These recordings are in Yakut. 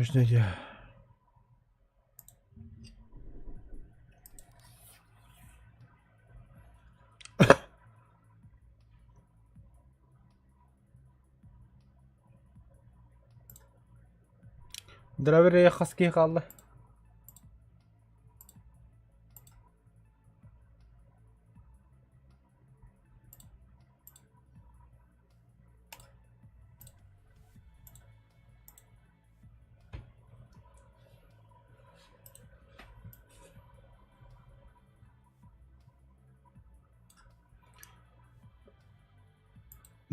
Можно я? Драйвер хас киһи хаалла?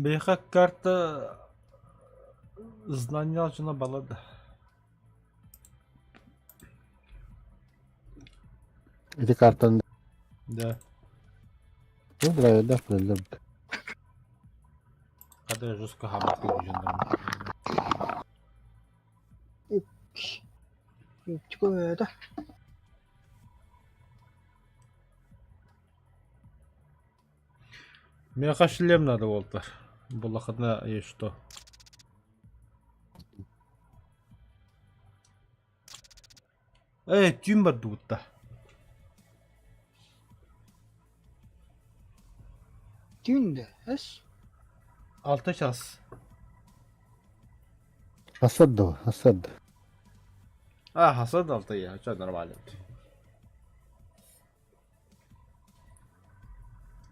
Биһиэхэ карта знания дьоно балар да. Ити картаны Да. Ну, драйвердаах билэллэр да. Хата жестко хааммыт дьоннорум. Чукуэта. Миэхэ шлем надо буолтар. Буллахына и что? Ээ, түүн бардыбытта. Түүн да, эс? Алта час. Хасад да, хасад. А, хасад алта я, чё нормально.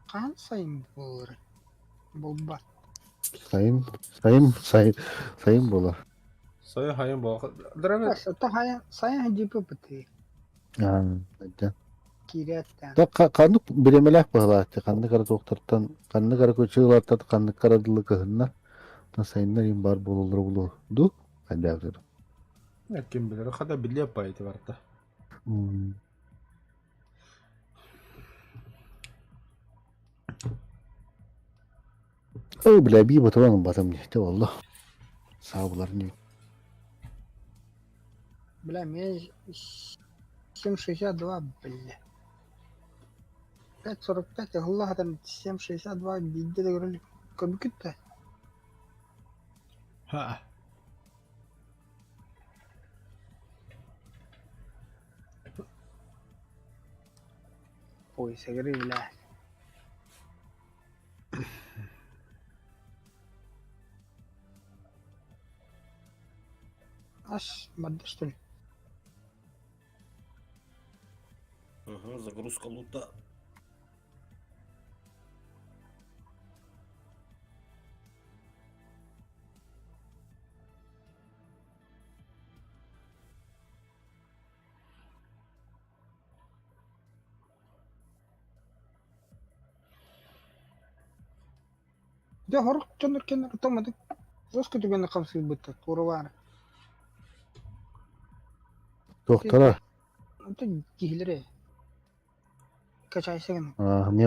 Хаһан сайын буолар? Буолбат. Сайын, сайын, сайын, сайын буолар. Сайын хайын буолар. Дорога Сайын, сайын дьиэппитий. Аа, да. Киирээттэн. Да ханнык бириэмэлээх быһалааччы, ханнык эрэ туохтартан, ханнык эрэ кучугулартан ханнык эрэ дылы кыһыннар, сайыннар им баар буолаллара буолуо дуу? Хайдаах Ким билэр, хата билиэ пайты барта. Ой, бля, бии ботуран ылбатым дии, буолла. Саабылар не. Бля, мне 7,62, бля. 5,45, Аллах там 7,62 биирдэ да көрө көрбүккүт да? Ха. Ой, сэгэрий, бля. Ас, барда что ли? Ага, загрузка лута. Дьэ, сорох дьоннор кэннэ томматык жестко түгэнэ хамсыырбыттар, туора баара. Туохтара? Онтон киһилэрэ качайса гына. Аа, не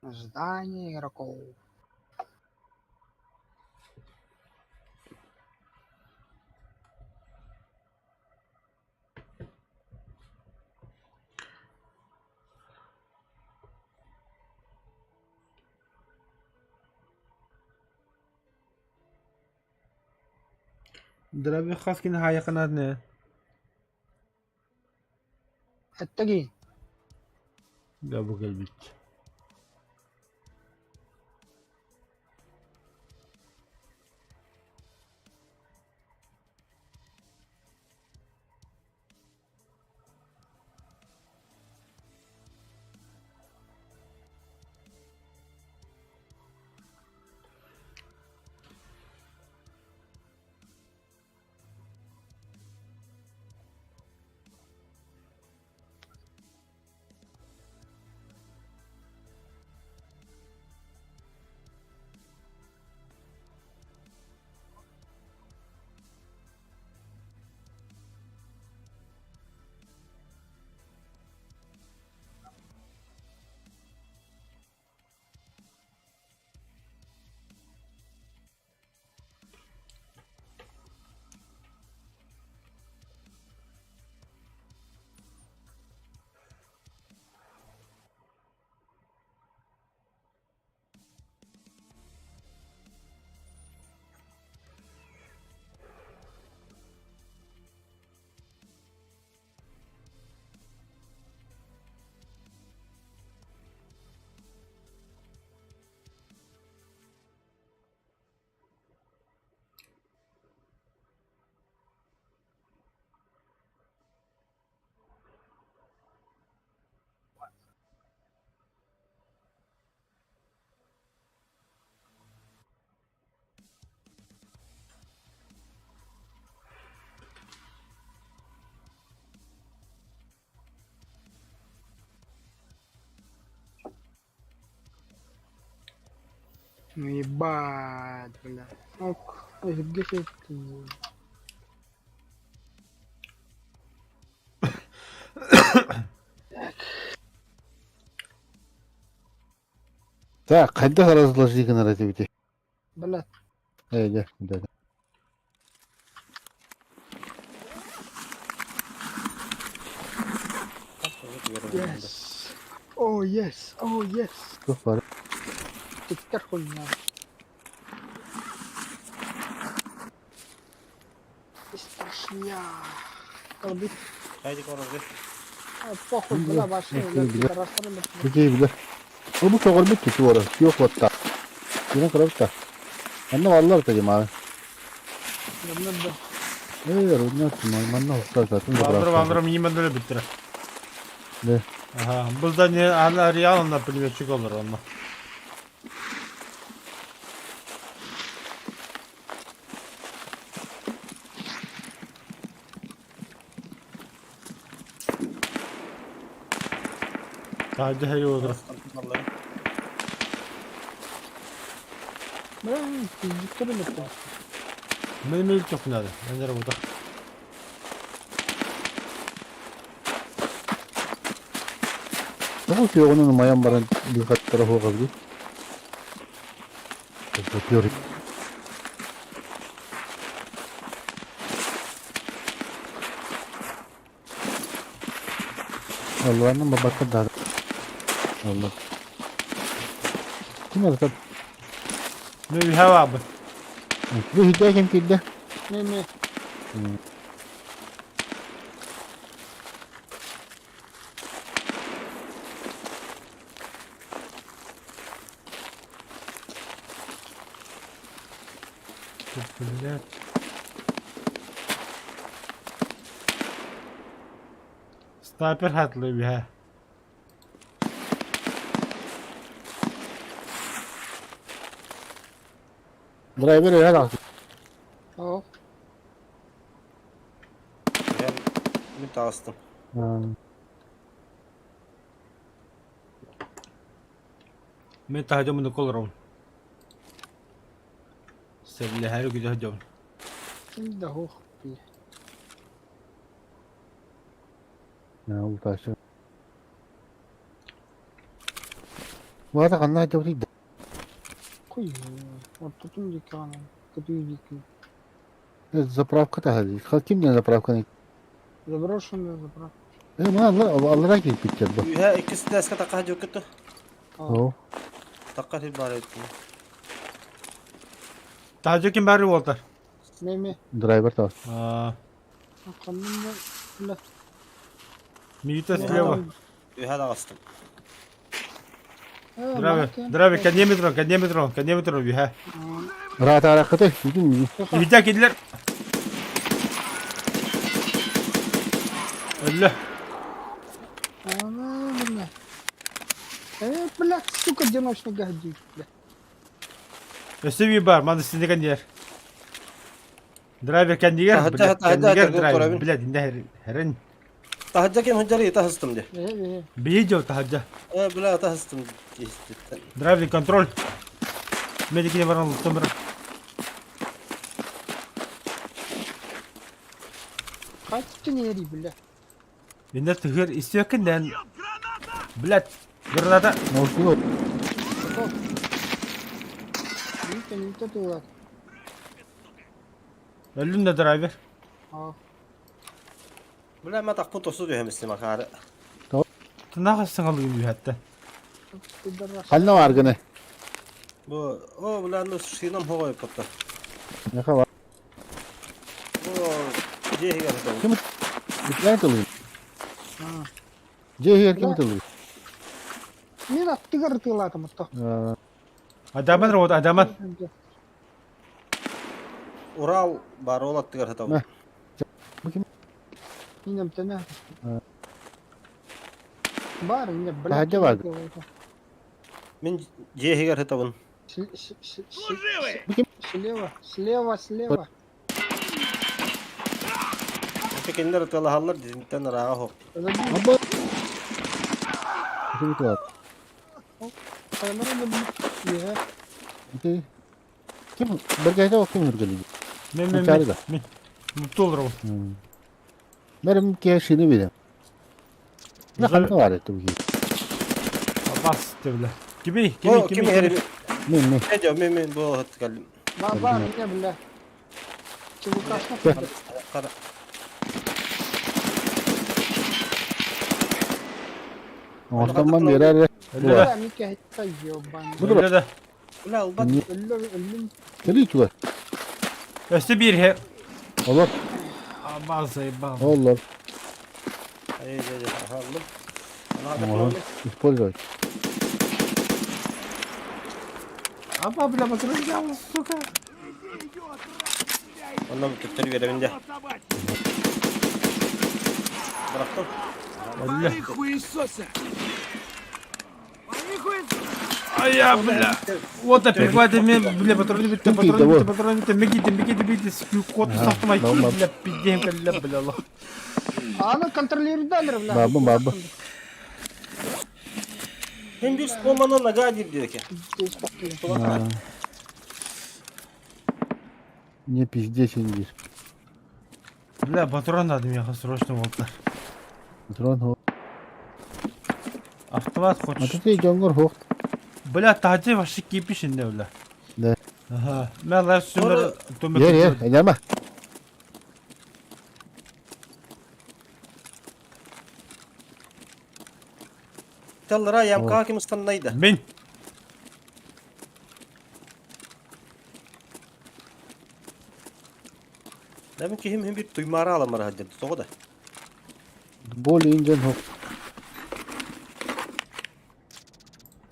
Здание игроков. Драби хас кини хаайыкынат не? Эттэгин. Да бу кэлбит. Ну ебать, бля. Ок, эһиргэ сыттым. Так, хайдах разложи гынар этибитий? Блядь, Ээ, дьэ, да. yes. Oh yes, oh yes. Туох баар? Тиктэр хуйня. Страшня. Колбит. Хайди королга. Похуй, бля, ваши, бля, пидорастары, бля. Бу билэр. Ол бу көҕөрбүт кити уора, күөх уоттаах. Кини кырабыта. Манна бааллар да дьимааны. Давно да. Ээ, рудня манна хостар Вандра, вандра, минимум ноль биттire. Да. Ага, бұл да не ана реально пулеметчик olur онно. Sadece her olur. Бля, пиздюктары бля. Benim el çok nerede? Ben de burada. Тоҕо күөҕүнэн умайан баран быыкаттара суох эбит. Аллаһынан бабакка да Алла. Ким это? Ne bir hava abi. Бу хидэ ким киирдэ? Не, не. Блять. Sniper hatlı bir ha. Драйвер öyle kalktı. О, Мин таҕыстым. Мен таһдьа муну колором. Сәбилэһээри күдэ сылдьабын. ким да хух, бля. Ол ташы. Вата ханна айтып Хуй, ортотун диэки аҕанан, көтүү диэки. Заправка та Кимден заправканы? Заброшенная заправка. Э, мына аллара кирип кеткен бу. Үһэ иккис этээскэ такка дьоккуту. О. Такка бар эбит. Таһдьа ким бары буолтар? Меме. Драйвер та. Аа, Ханным да, бля. Мита слева. Үһэ таҕыстым. Драйвер, драйвер, кэнниэ метро, кэнниэ метро, кэнниэ метро үһэ. Рата аракыты. Бүтүн Үһэ киирдилэр. Өллө. Она, бля. Э, бля, сука, одиночный гадюк, бля. Өссө биир бар, маны синни кэнниэр. Драйвер кэннигэр, Таһырдьа, блядь, таһырдьа, кэннигэр таһырдьа драйвер, көрөбүн. блядь, иннэ хэрин. Таһырдьа ким сылдьарый таһыстым дии. Э, э. Видео таһырдьа. Э, бля, таһыстым дии. Драйвер контроль. Медики баран луттум Хатты не ери, бля. Иннэ тыгыр истиэккин Блядь, граната. Мосула. Готов. Вита, не то ты Өллүм да драйвер. А, Бля, мин атахпын тосту түһэм истим акаары. Тынаах саҥалыгын үһэттэ. пидорас. Ханна бар гына. Бу, о, бля, ну шинам хоҕой потта. Яха бар. Бу, дьиэ иһигэр сытабын. Ким? Бүтүн тылы. А. Же ким тылы? Мин аттыгар тылаатым отто. Адаман работа, Адаман. Урал бар, ол аттыгар сытабын. Бу ким? Инем тene. А. Бар, ине, бля. Таһырдьа бар. Мин дьиэ иһигэр сытабын. Бу ким? Слева, слева, слева. Ити кинилэр ытыалаһаллар дьиҥтэн ырааҕа суох. Забил. Аба. Ким тылы? Камера да, бля. Е. Ити ким бэргэһэтэ ол ким үргэлиир? Мен мен Чары мен да. мен. Мутту олоробун. Бэрим киһи шины билем. На ханна бар это бу киһи? Бас бля. Кими кими О, кими ким кими? Мен мен. Эдё, мен мен бу кэллим. Ба бар не бля. ЧВКшна Кэ. Кара. Оҥостон биэрэр. Өллө да. Мика хитта ёбан. Бу Өллө да. Бля, албат. Өллө өллүм. Кэлии чугас. Өссө биир иһэ. Олор. Абаз заебал. Олор. Ай, ай, ай, аллым. Оҥорон. Использовать. Аба, бля, патрон взял, сука. Онно төттөрү биэрэбин дьэ. Бырахтым. Өллө. Вали хуесоса! Вали хуесоса! А я, бля. Вот опять хватит мне, бля, патроны битте, Ким патроны битте, кийди патроны битте, мегите, мегите, мегите, кот Ага, сахтымай, нормально. бля, пиздем, бля, бля, лох. Аны контролируйдалар бля. Баба, баба. Hem bir сломана нога диир диэки. А. Не пиздец индир. Бля, патрон надо мне срочно вот. Патрон хо. Автомат А хочешь? тут и дьоҥҥор суох. Бля, таһырдьа вообще кипиш инде, бля. Да. Ага. Мен лайф стример Ер ер, эняма. Таллара ямка ким ыстаннайда. Мин. Дәмин киһим хим бир туймара аламар хаддер тоҕо да. Более инден хох.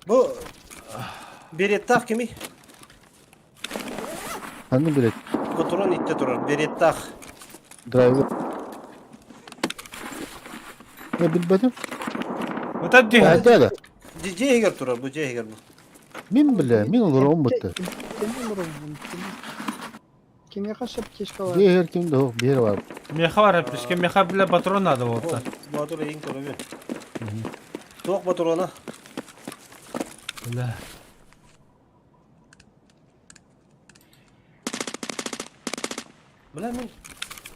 Бу береттах кими? Ханны билет. Патрон итте турар. Береттах. Драйвер. Я билбэтим. Вот это дии. Хайда да. Дьиэгэр турар бу дьиэгэр бу. Мин билэ, мин олорон бутта. Кимиэхэ аптечка бар? Биэр ким да биэр бар. Меха бар аптечка, меха, бля, патрон надо вот. Батыр эйин көрөбүн. Туох патрона? Бля. Бля мин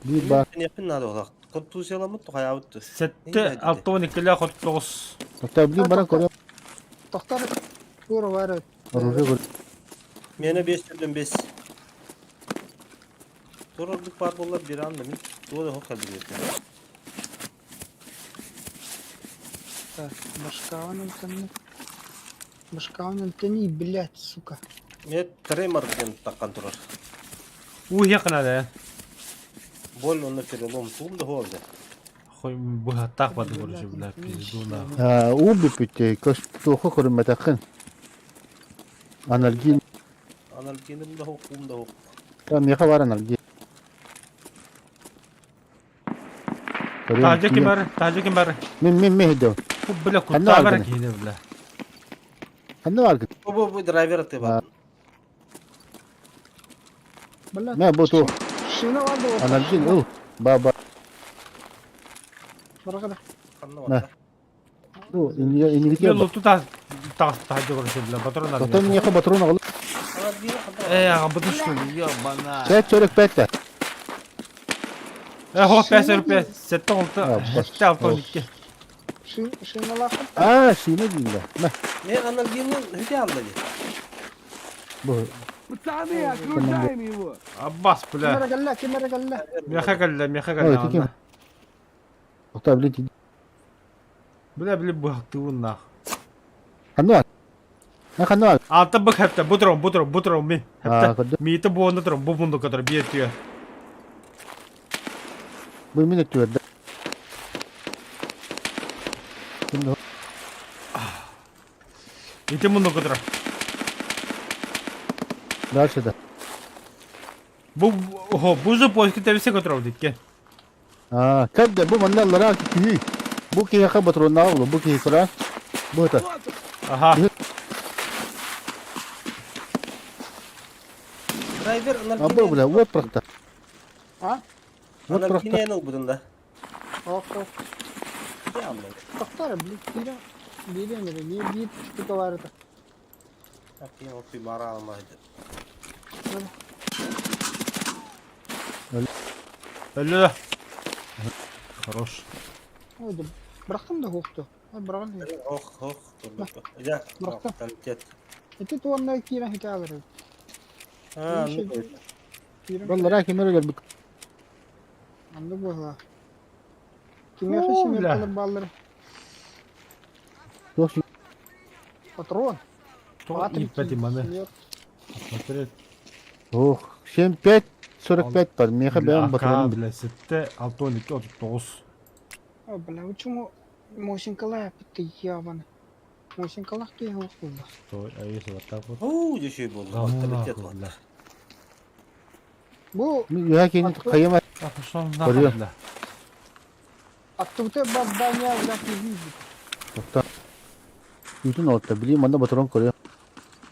Биир бар. Неппин надо олақ. Контузияламыт тухаябыт. Сэттэ алта иккилээх 39. Тоқта билин баран көрө. Тохтар тура бар. Оружие көр. Мені 5 түрден 5. Турордук бар болар бир анда мин. Туода хоқ калдыр. Так, башкаун антенны. Башкаун антенны, блядь, сука. Мен тремор диэн таққан турар. Уу якын Боль онно перелом туум да хоолда. Хуй быһаттаах бады короче, бля, пизду нахуй. А, уу бүппүт. Көс туоху көрүммэтаххын. Анальгин. Анальгиным да хоқ, куум да хоқ. Там меха бар анальгин. Таһырдьа ким бар? Таһырдьа ким бар? Мин мин мин хидо. Бу, бля, Ханна куттаа бар аргыны? киһини, бля. Ханна бар. Бу бу бу драйвер ты бар. Блядь. Мэ бу ту Шина бар да. анальгин ыл. Ба ба. Баракада. Ханна Мэ. бар. Бу инге инге Мен луту та та таһырдьа короче, бля, патрон надо. Тоқтон меха патрон аҕал. Анальгина ханна бар. Э, аҕабыты что ли, ебана. Чэ чөрөк пәттэ. Э, хоп, 5 45, 7 6, А, бас. 7 6 2. Шиналаах. А, шина дииллэр. Мэ Мен анальгины хүте алды ди. бу Пацаны, окружаем его! Аббас, бля. Кимера кэллэ, кимера кэллэ. Меха кэллэ, меха Ой, кэллэ. ти ким? Тоқта билин Бля, бля, быһахтыыбын нах. ханна бар. А ханна бар. Алта бык хэптэ, бу турабын, бу турабын, бу турабын, мин. А, Хэптэ. көрдө. Миитэ буонна турабын, бу мундукка турар, биир түө. Бу мин өттүгэр да. Ким да Ити мундукка турар. Дальше да. Бу, охо, бу же поиски тэбисэ көтөрөбүт икки. А, кәдде бу манна лара күйүй. Бу киһиэхэ патроннаах булу, бу киһи кыра. Бу это. Аха. Драйвер А бу бля, вот прахта. А? Вот прахта. Анальгина эн ылбытын да. Ох, ох. Хүте алды. Тохтар, блядь, биир биир эмэрэ, биир биир штука бар это. Опи бара алмайды. Өллө. Хорош. Ой, да бырахтым да хуохту. Ой, быраҕан иһэр. Ох, ох, Я, Бырахтым. Талитет. Ити туонна киирэн хитаалар. А, ну, Киирэн. Баллара кимер өлөрбүт. Маннык быһыылаах. Кимиэхэ Оо, семеркалар бля. бааллар. Туох Патрон. Что Патрики, иппэти маны? смерть. Смотри. Ох, 75 45 бар. Миэхэ Бля, бэйэм АК, батареям бля, сетте, 6, 12, 39. О, бля, почему Мосинкалая ты ябаны. Мосинкалах ты его хула. Стой, а если вот так вот? Уу, дешей болды. Да ну Талитет нахуй, вот. бля. Бу Үөһэ киһини хайыма А пошел нахуй, Көрүө. бля. оттуда бабданя, блядь, не видит. Тоқта. Бүтүн олта. Билим манна батарон көрүө.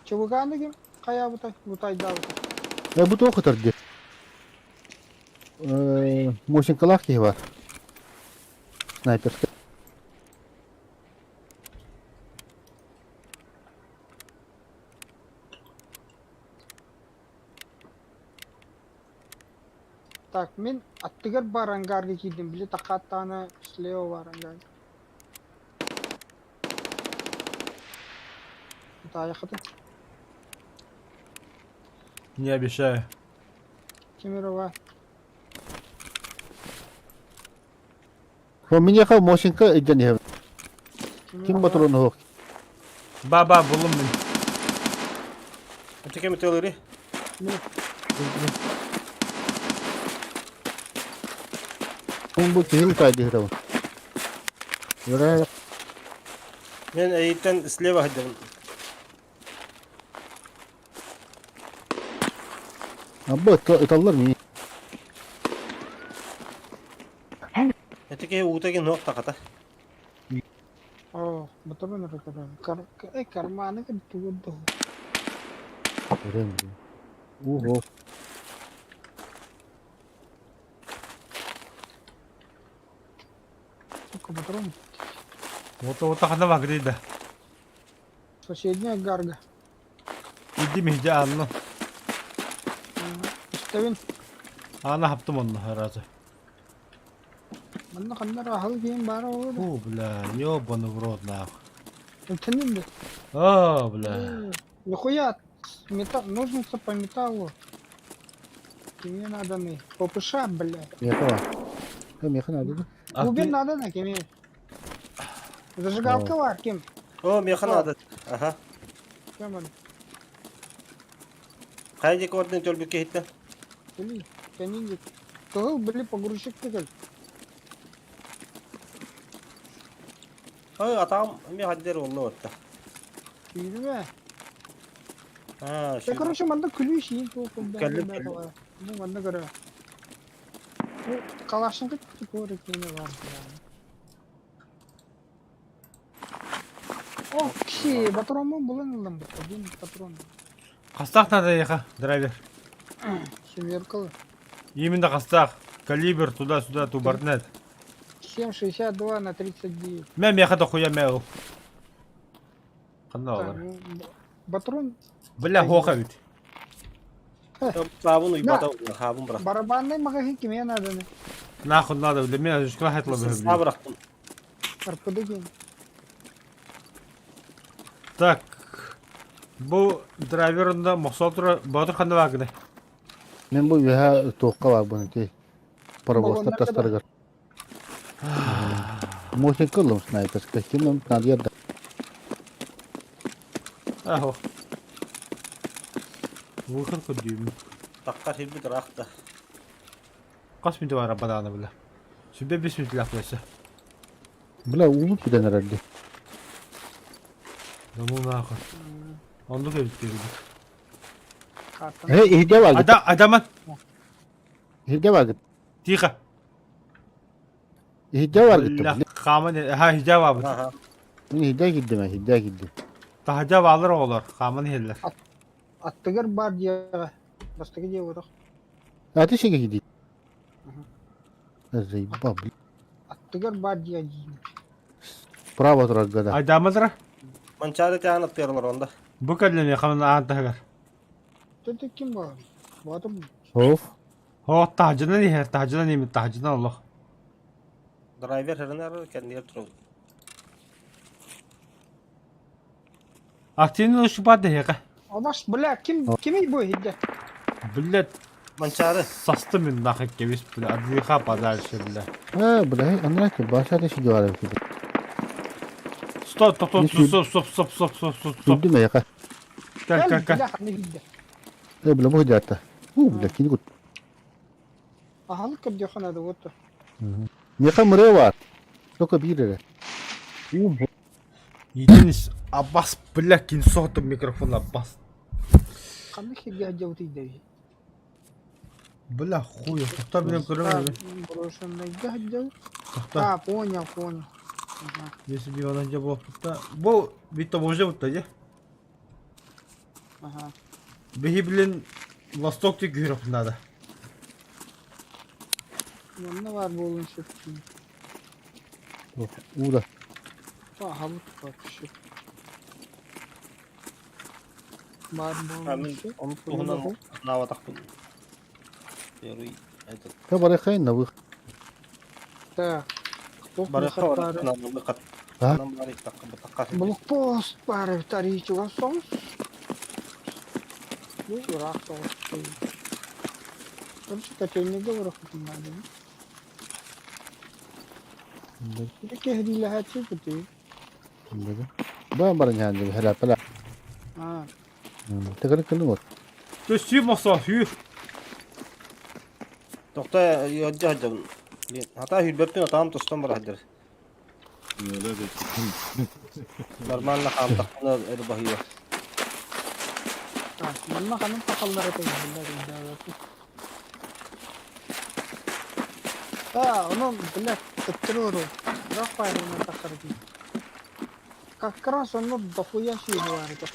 Чубугааны ким хайаабытай, бутайдаабыта. Э, бу туох ытар дии. Э, Мосинкалаах киһи бар. Снайперскай. Так, мин аттыгар бар ангарга киирдим, били такааттаана слева бар ангарга. Таайахаты. Не обещаю. Кемерово. О, миниэхэ Мосинка илдьэн иһэбин. Ким батарону оһох? Ба-ба, буллум мин. Это кем телери? Мин бу киһи утаайды иһирэбин. Үөрэ Мен эйиттен слева хаддым. Абба ыталлар мини. Это ке утаген нох тақата. О, батарон эрэ Кар... Э, карманы тугу Көрөм. Ого. Сука, патрон. Вот вот хана вагрида. Соседняя гарга. Иди миһдэ анна. Истэбин. Ана хаптым онно разы. Манна ханна рахал киин баара олор. Фу, бля, ёбаный в рот нахуй. Ытынын да. А, бля. Нихуя, металл, ножницы по металлу. Кими надо мы? ППШ, блядь. Миэхэ бар. Э, миэхэ надо да? А Кубин ты- надо на кими. Зажигалка бар, ким? О, меха надо. Ага. Кем он? Хайди кордын төлбүкке хитте. Били, кәнин Кыһыл били погрузчик түгел. Ой, атам ми хаддер олла отта. Сүүрүмэ. А, Я, короче, манна күлүү шиин туох Кэллим, кэллим. Бу манна көрө. Бу калашныкы типа кине бар. О, киши, патронмун булан ыллам бу. Один патрон. Хастах надо еха, драйвер. Семеркалы. Именно хастах. Калибр туда-сюда, тубарнет. 7,62 на 39. Мэ меха дохуя мэу. Ханна Так, олар. ну, Патрон. Бля, хоха ведь. Сабын уйбата, хабын бырак. Барабанный магазин киме надо. Нахуй надо, для меня же шкла хатла Саа бырактым. РПД ким. Так. Бу драйверында Мохсол тура Батыр ханна вагны. Мин бу үөһэ туохха баарбын ити. Паровозтар Вагоннарга да. тастарыгар. Мосинка ыллым снайперскай. Ким он надо да. Ахо. Выход кодюм. Такка хибит рахта. Кас минут бар баданы бля. Сүбе 5 минут лапасы. Бля, улут бүтэн эрэрди. Да ну нахуй. Онду келип келди. Картан. Э, иһирдьэ бааргыт. Ада адаман Иһирдьэ бааргыт. тихо. Иһирдьэ бааргыт. Бля, хаман ха хижаб Ага. Мин иһирдьэ киирдим, иһирдьэ киирдим. Тахажа алар оҕолор, хааман иһэллэр. Аттыгар бар диэҕэ. Бастакы диэ буолуох. А ты сигэ киирдий. Мгм. Заебал, блин. Аттыгар бар диэ диин. Право турарга да. Айдаамадара. Манчары тяны терлар онда. Бу кэллэ миэхэ аан таһыгар. Ты ким бар? Батым. Оф. О, таһдьанан иһэр, таһдьанан иһэр, таһдьанан олох. Драйвер херенер кэннигэр турабын. Активно ушупат дэһиэхэ. Алаш, бля, ким кимий бу иһирдэ? Блядь, Манчаары. састым мин нахуй кэбис, бля, отдыха подальше, бля. А, бля, анрак, баша да сидела. Стоп, стоп, стоп, стоп, стоп, стоп, стоп, стоп, стоп, стоп. Күндү мэйха. Кэл, кэл, кэл. Бля, ханна иһирдэ? Э, бля, бу дьаата. У, бля, кини кут. Аһалык көрдүөххэ наада вот. Миэхэ мырыа бар. Только биир эрэ. У, Единственное, Аббас, бля, кин соһутум микрофон Аббас. Ханнык сиргэ сылдьабытый дии? Бля, хуй, тоқтар мен көрөм. Брошенныйга сылдьабыт. Тоқтар. А, понял, понял. Ага. Если би онан дьэ буолбутта. Бу битта божья бутта дьэ. Ага. Биһи блин Восток ти күүрөх надо. Манна баар буолуон сөп дии. Уура. Аһабыт вообще. Баар А буолуон мин сөп. ону туһунан санаабатахпын. Первый этот. Та барыхай навых. Так. Туох Барыха мехат баара? барыха хат. А? Нам барых такка бутакка. Блокпост баар эбит арыый чугас соҕус. Бу ыраах соҕус. Короче, котельныйга барыахпытын наада. Ити кэһириилэһээччи бутуй. Баа баран яанды хәләпәлә. А, Тегер кылын вот. Төссүү мосо, сүүр. Тохта яджа хаджабын. Хата хүрбэппин атаам тостон бар хаджар. Нормально хаамтахпына эр баһыйа. а, манна ханан тахаллара тэйбиллэр өйдөөбөппүн. А, онон, блядь, төттөрү оруо. Ыраах баайынан тахсар дии. Как раз онно дохуя сүөһү баар этэ.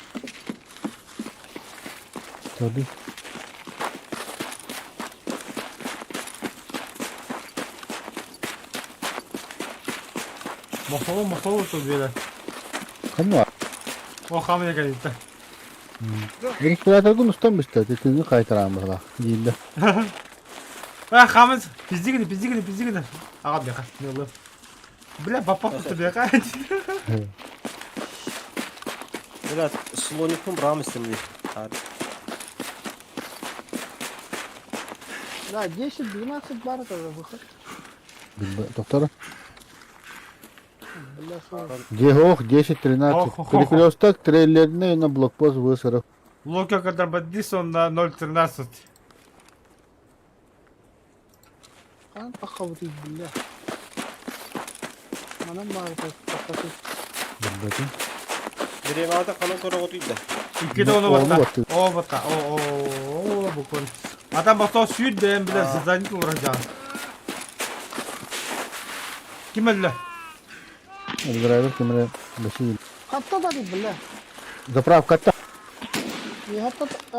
Tabii. Мохолу, мохолу то биэрэ. Кому? О, хамына кэлитэ. Респираторгун устан бистэ. Тетini кайтарам бала. Диилле. А, хамыз, пиздигини, пиздигини, пиздигини. Аға бияқа, не олы. Бля, бапақ тұты бияқа. Бля, слоникпын бұрам істемде. Да, 10-12 бар это выход. Доктор. Бля, шо. Дехох 10-13. Перекресток трейлерный на блокпост высоров. Лука контрабандист, он на 0.13. Хаан таххабытый, бля. Манан баар этэ таххаты. Биремата канан көрөҕүтүйдэ. Икки оны Ону батта. батты. О, батта. О, о, о, буквально. Адам бато сүйд бэйэн билэр задание уражан. Ким өллө? Драйвер кемере баши. Хатта да бля. Заправка та. И хатта а,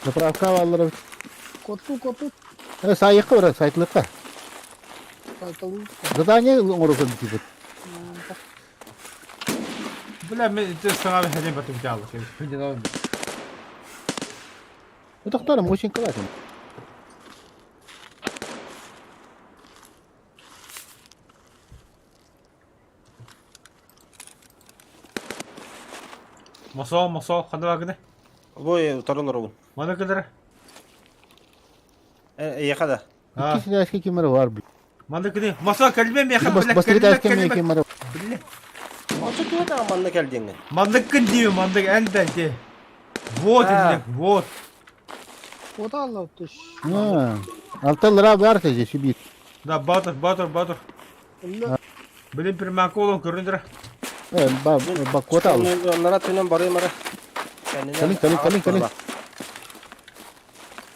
Заправка аллар. Коту коту Э, сайыкка бара, сайтлыкка. сайталыы. Задание оҥоро типа. Бля, мен ити саҥа бэһэлин батым дьаалык. Доктор, очень классно. Мосоо, мосоо, ханна багыны? Бу утары олоробун. Маны кылдара. Эйиэхэ да. А, Икки сидяшки кемере бар. маны кыны. Мосоо, кэлбэ миэхэ, бля, Бастыры кэлбэ, тәскә кэлбэ. кемере. Бля. Очо киһи манна кэлдиҥҥин. Мандыккын диибин, мандык эн да ди. Вот, А. бля, вот. Куота аллаптыш. А. Алталара бар теже шибит. Да, батыр, батыр, батыр. Бля, Блин, примаколом көрүндүрэ. Э, ба ба кота ал. Оннора түнэн барыым ара. Кэлин, кэлин, кэлин, кэлин.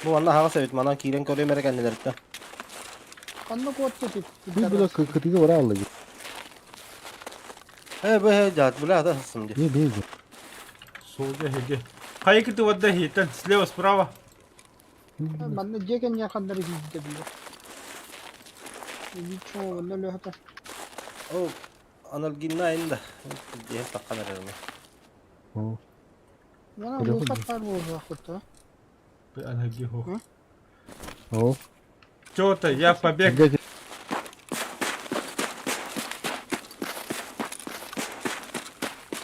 Бу манна хаҕас эбит, манан киирэн көрүөм эрэ кэннилэриттэн. ханна куотта тип. Би била кытыга бара алла. Э, бу э, дьаат, бля, да сым дии. Не беги. Солда хеге. Хайы кыты вадда хейтен, слева, справа. Манна дьиэ кэннигэр ханнары киирдэ бля. Ничего, онно өлөһөтө. Ол анальгиннаайын да диэн таххан эрэрми. О, Мана Көрө выход сылдьар. баар буолуохпут Анальгин хо. О, Чё-то, я побег. где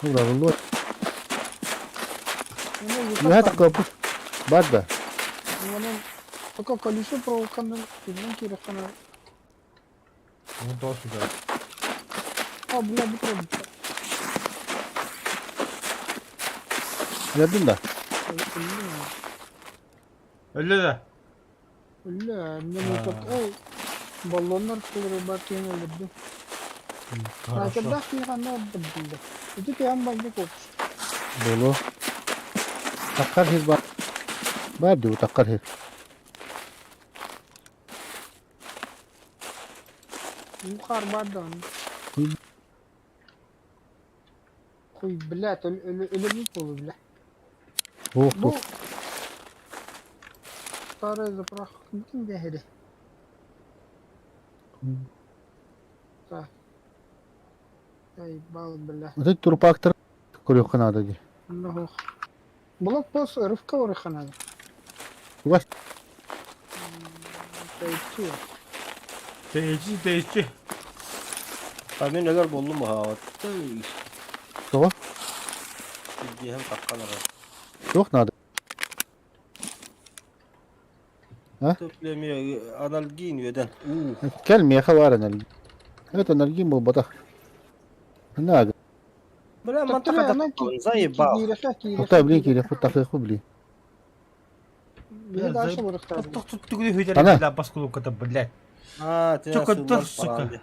Ура, Мана выход Я баар. такой бар да. Манан пока колесо проволоканы түннэн киирэххинэ Ну, то сюда. А, бля, бу турар. Өлөрдүм да. Өллө да. Өллө, мен өтөк. Эй, баллоннар кылыры бар киһини өлөрдүм. Хорошо. Снайпердаах киһи ханна барда биллэ. Ити түһэн банньык опус. Боло. Таккар хир бар. Бар дуу таккар хир. Уу хаар баар даҕаны. Хуй. Хуй, блядь, өлөрбүт буолуо, бля. Ох, Бу старая заправка кимтин дэһэри? Так. Заебал, бля. Это турпактар көрүөххэ наада дии. Онно Блокпост рывка барыахха наада. Чугас. Тэйиччи. Тэйиччи, тэйиччи. А мин өлөр буоллум аһаабат. Тоҕо? Сирдиэһим таххан эрэр. Туох наада? Төплемиэ анальгин үөдэн. Уу. Кэл миэхэ баар анальгин. Это анальгин буолбатах. Наага. Бля, Төттөрү мантаха анан заебал. киирэхэ киирэхэ. Отой блин киириэхпит тахыахпыт блин. Биһи дальше барыахтаахпыт. Ана. Бля, баскулуката, блядь. А, ты Чё, контор, сука?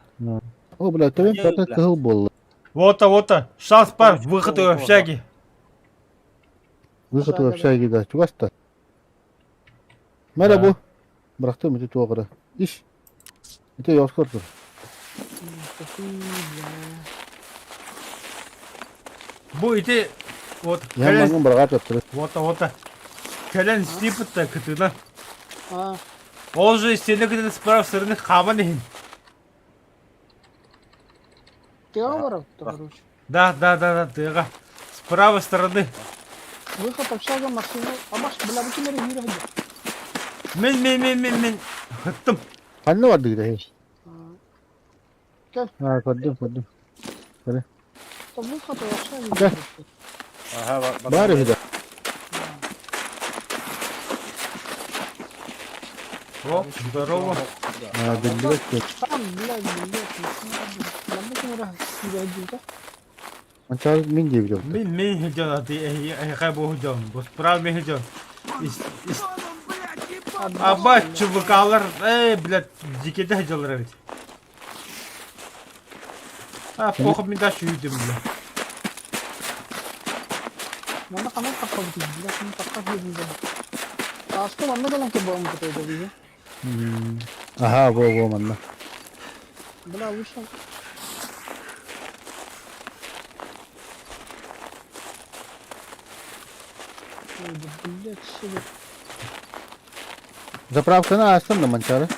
О, бля, төбөм хата кыһыл буолла. Вот, вот, шанс пар, выход из общаги. Выход в общаге да. Чугас та. Мэрэ бу. Бырахтым ити туох эрэ. Иш. Ити ёскор тур. Бу ити вот Я кэлэн маңын быраҕаат өттөрү. вот вот кэлэн стипытта кытына. А, Ол же стене кытына справа стороны хааман иһин. тыаҕа барабыт короче. Да, да, да, да, тыаҕа. С правой стороны. Выход общага машина. Абаш, бля, бу ким эрэ үүрэ сылдьар. Мин, мин, мин, мин, мин. Хыттым. Ханна бардыгыт эһи? Кэл. Аа, көрдүм, көрдүм. Это выход общаги. Кэл. Ага, Баар үһү да. О, здорово. Аа, биллибэт көр. Там, блядь, блядь, манна ким эрэ киирэ сылдьыбыта. Манчаары мин диэбит орто. Мин, мин хыдьон, ты, эхэ бу хыдьон. Бу справа мин хыдьон. Ис, ис. Аба, ЧВКлар, эй, блядь, дикеде хыдьалар эбит. А, похуй мин да сүйдүм, бля. Манна ханан таххабытый, блядь, мин таххах диэбин дьон. Ааска манна кэлэн кэбиһэн кытайда биһи. Аха, во, во, манна. Бля, вышел. Ой, да, блядь, себе. Заправканы аастан да Манчаары.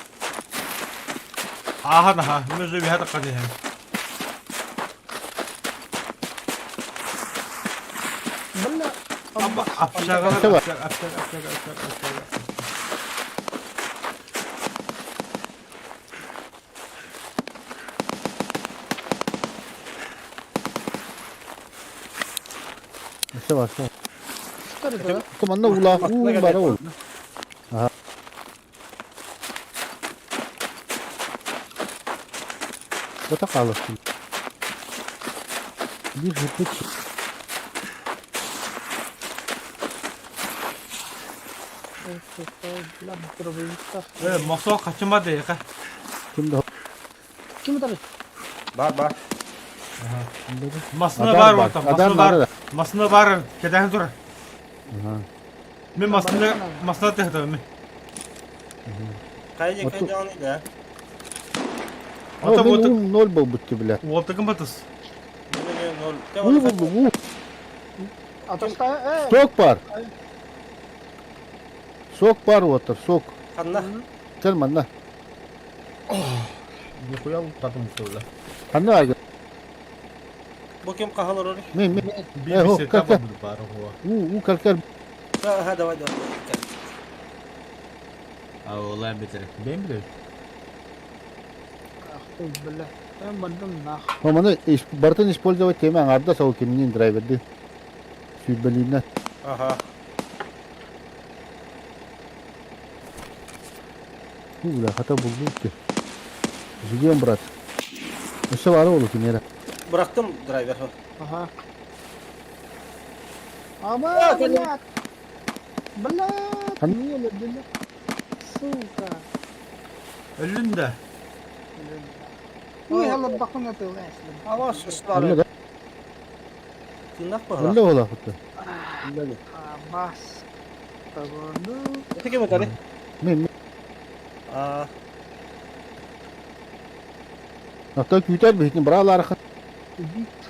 Аахан, аха, мы же биһэ таххан иһэн. Бля, Аба, общага, Это бар. общага, общага, общага, общага, общага. Өссө бар, өссө бар. Что это, да? Ото манна уулаах уу бара ол. Аха. Бата хаалыахтын. Биир сыппыт Бля, дробовиктах. Э, мосоо хачымады, эхэ. Ким да Ким это? Бар, бар. Масына Адар бар бар. ота, Адар масына бар. надо. Масына бар, кэтэһэн тур. Аха. Мин масына, масына тэхтэ мин. Хайа Оту- кайдааны да. О, Ота мин вот уум ноль буолбут ти бля. уолтагын батыс. Мен ноль. Уу буллум, уу. А то что, э, Сок бар. Сок бар уотар, сок. Ханна. Кэл манна. Нихуя лутатым бля. Ханна айга? Бу ким хаһан олорор? Мен мен. Би Э, хо, бисета кал кал. буду бары хуа. У у кал кал. Ага, давай, давай. А ола битер. Бен биле. Хуй, бля. Мен бардым нах. Маманы бартын использовать тема аңарда сау кимнин драйверди. Сүйбелинне. Ага. У бля, хата булду ki. Жигем, брат. Өссө бары олу кинера. Бырахтым драйвер. Ага. Ама, блядь. Блядь, Хан- не блядь. Сука. Өлүн да. Ой, халабакын атыл Алаш, Өллө ыстары. да. Тыннах Өллө баһа. ола хутта. Бас. Тагынды. Это кем это? Мен А, Ата күтер бихтин бралар ха.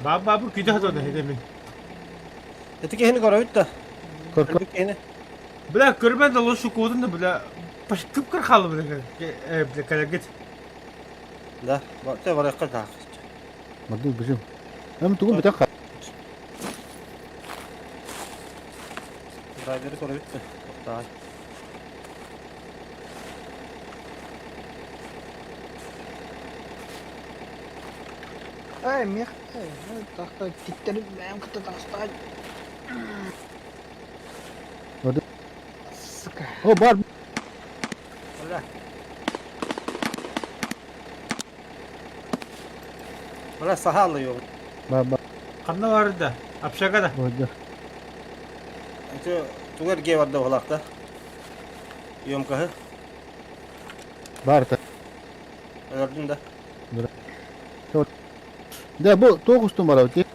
Баба бу күдә хатады хедемин. это кehini көрөбүт да. Кор кор. Өлбүт кehini. Бля, көрмәде лошу кодын да бля. Баш кып кыр халы бля. Э, бля, калягит. Да, те баракка да. Мадды бижим. Эм тугун битак. Драйвери көрөбүт да. Тохтай. Эй, мех, эй, тахта титтерип бэм кыта тастай. Hadi. Сука. О бар. Бля. Бля, сахалы yok. Ба ба. Канда бар да. Общага да. Бады. Это тугар ге бар да олақта. Емкахы. Бар та. Өлөрдүм да. Да бу тоғустун бар ути.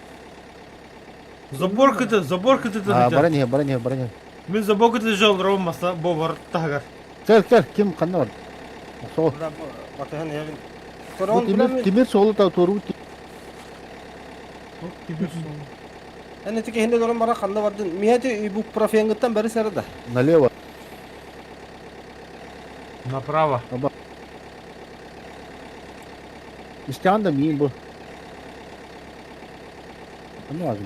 Забор кыты, забор кыты А да. баран не баран не баран. Мен забор кыты жол ромаса бу бар тагар. Кел кел ким канда бар? Сол. Бля, батыһын евин. Бу Корон тимир билем. тимир солу та тору. Эне тике хинде дорон бара канда бардын. Мияти бу профенгыттан бери сары да. Налево. Направо. İsteyen de miyim bu? Ne var?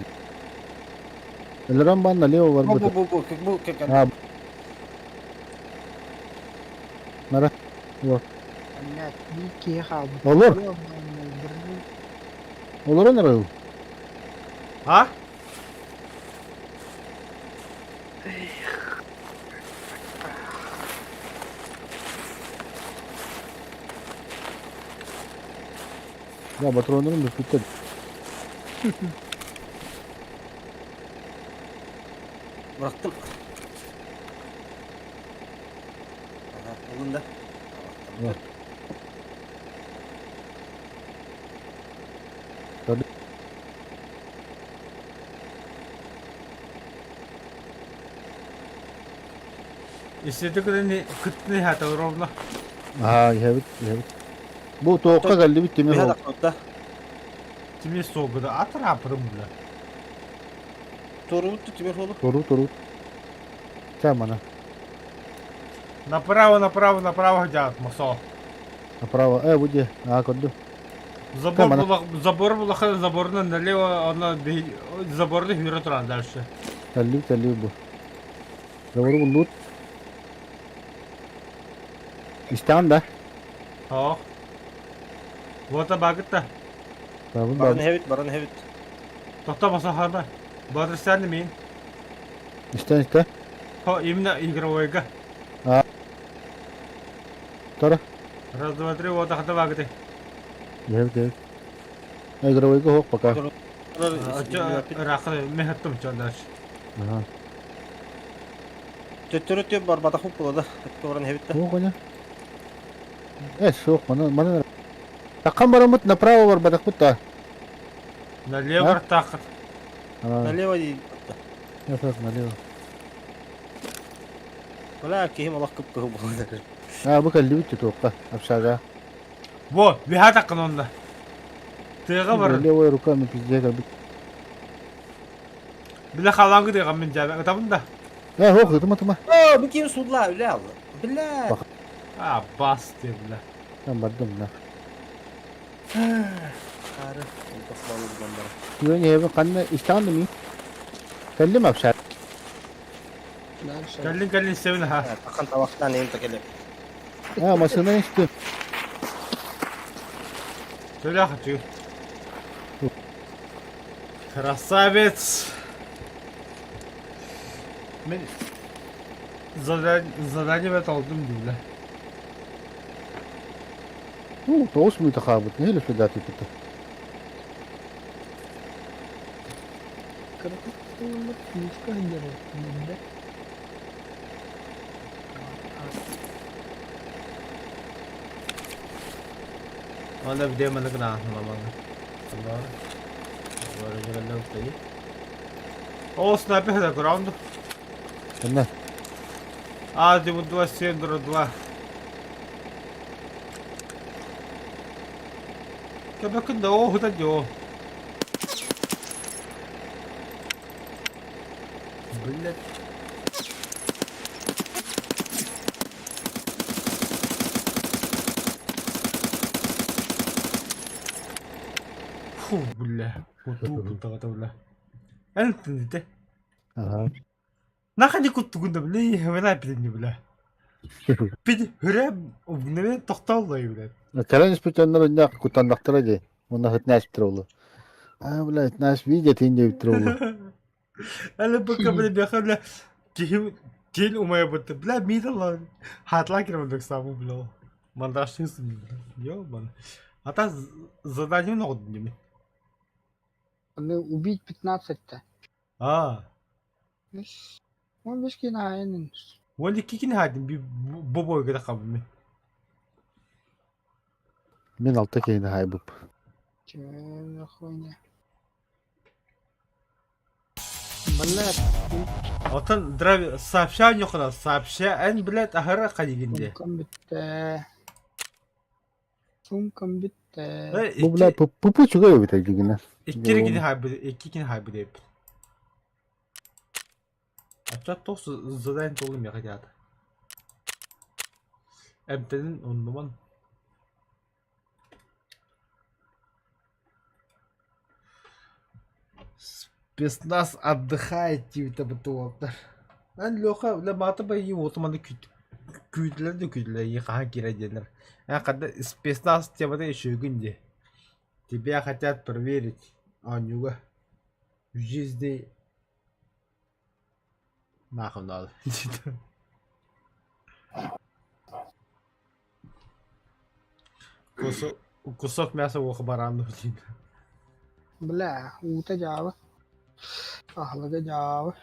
Elran ban налево var Бу bu. бу бу бу бу кек. Ha. Nara. Var. Блядь, бики халбы. Olur. Ёбаный, блин. Olur onlara. А? Ya patronlarım da bitti. Bıraktım. Aha, alın da. Var. Tabii. İstedi кыты кытны хата ровно. Ha evet evet. Bu toka geldi bitti mi? Bir dakika. Тимир согда атрапрым бля. Doğru tuttu timir oğlu. Toru toru. Sen bana. Направо, направо, направо хотят, масо. Направо. E bu diye. Ha kodu. Забор Tamam. была, забор была, заборна налево, она заборный вюротран дальше. Telli telli bu. Doğru bu loot. İsteyen de. О. Вот абагыта. Tamam Baran ben. hevit, baran hevit. Тоқта баса харба. Батыр сән мен. İsteyen iste. Хо, именно игровойга. Tara. Раз, два, три, вот ахта багыты. Evet evet. Игровой хок пока. Рақы, мен хаттым чон дальше. Aha. Төттөрө төп бар бата хуп болады. Baran hevit de. О, коня. Э, сок, мана, мана. Таккан барамыт направо бар бадак бут Налево А? тақыт. А, Налево и нет, налево. Бля, кихим Аллах кып кып болады. А, бу калли бит токка, апшага. Во, виха тақын онда. Тыға бар. Левой руками пизде как бы. Біле қалаңғы дыға мен жабы. Табын да. Э, хок, тыма тыма. О, бу ким судла, бля. Бля. Bak. А, бас деп, бля. Там бардым на. Хаары тохтоон булан баран. Күөн эһэбин ханна истэҕин да мин? Кэллим апшар. Дальше. Кэллин кэллин истэбин аха. Тахан табахтаан иһин кэлим. А, массыына истим. Төлө хочу. Красавец! Мен задание алдым дийле. Ну, тоҕус мүнүүтэ хаалбыт. Нэһиилэ сүрдээх Кыратык тылыммыт күүскэ сылдьар эбит Аны бдэ маны гына маманы. О, снайпер это граунд. Ханна? А, 2, 7, 2. Кэбэкин да оо хыта дьоо. Блять. Фу, бля. Кутуу куттаҕата бля. Эн тинните. Ага. Наха не куттугун да бля, хэмэнэ билинни бля. Пид хүрэ обневе тохтооллой бля. Кэлэн испитэннэр иннэ куттаннахтара дии. Уонна хытнааспыттара буолуо. Аа, блядь, наш видео тиин диэбиттэрэ буолуо. Әлі пока бля бяха бля киһи тиин умайбыт бля мидала хатлаа кирэбин саму бля. Мандашнысың ёбан. А та задание ноҕод дими. Аны убить 15-то. А, Он бешки на Уонна кикини хаадым би бу бойга да хабым. Мин алта киһини хаайбып. Че за хуйня? Блядь, Отон драйв сообщение хана сообщение блядь ахара кайгинде. сумкам бүттэ. Сумкам бүттэ. Бу бля пупу чугай эбит дьигинэ. Икки кини хайбы икки кини хайбы деп. Ача тос задание толы ме хотят. Эмтенин оннуман. Спецназ отдыхает диэбитэ бытыуоптар. Эн Леха бля маата байыы уотуманы күүтүлэр да күүтүлэр ии хаһан киирэ диэннэр. Эн ханна спецназ темата үчүгүн дии. Тебя хотят проверить оонньууга. В жизни нахуй надо. Кусок, кусок мяса уоха барану диин. Бля, уута дьаабы. Аһылыга дьаабы.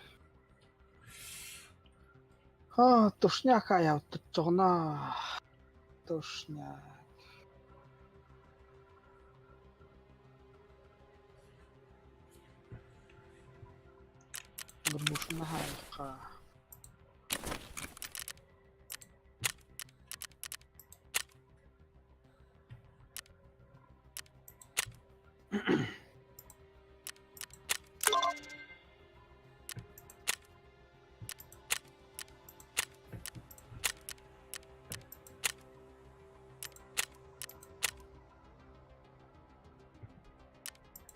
А, тушняк аябыт чоҕуна. Тушняк. Горбушина хайка.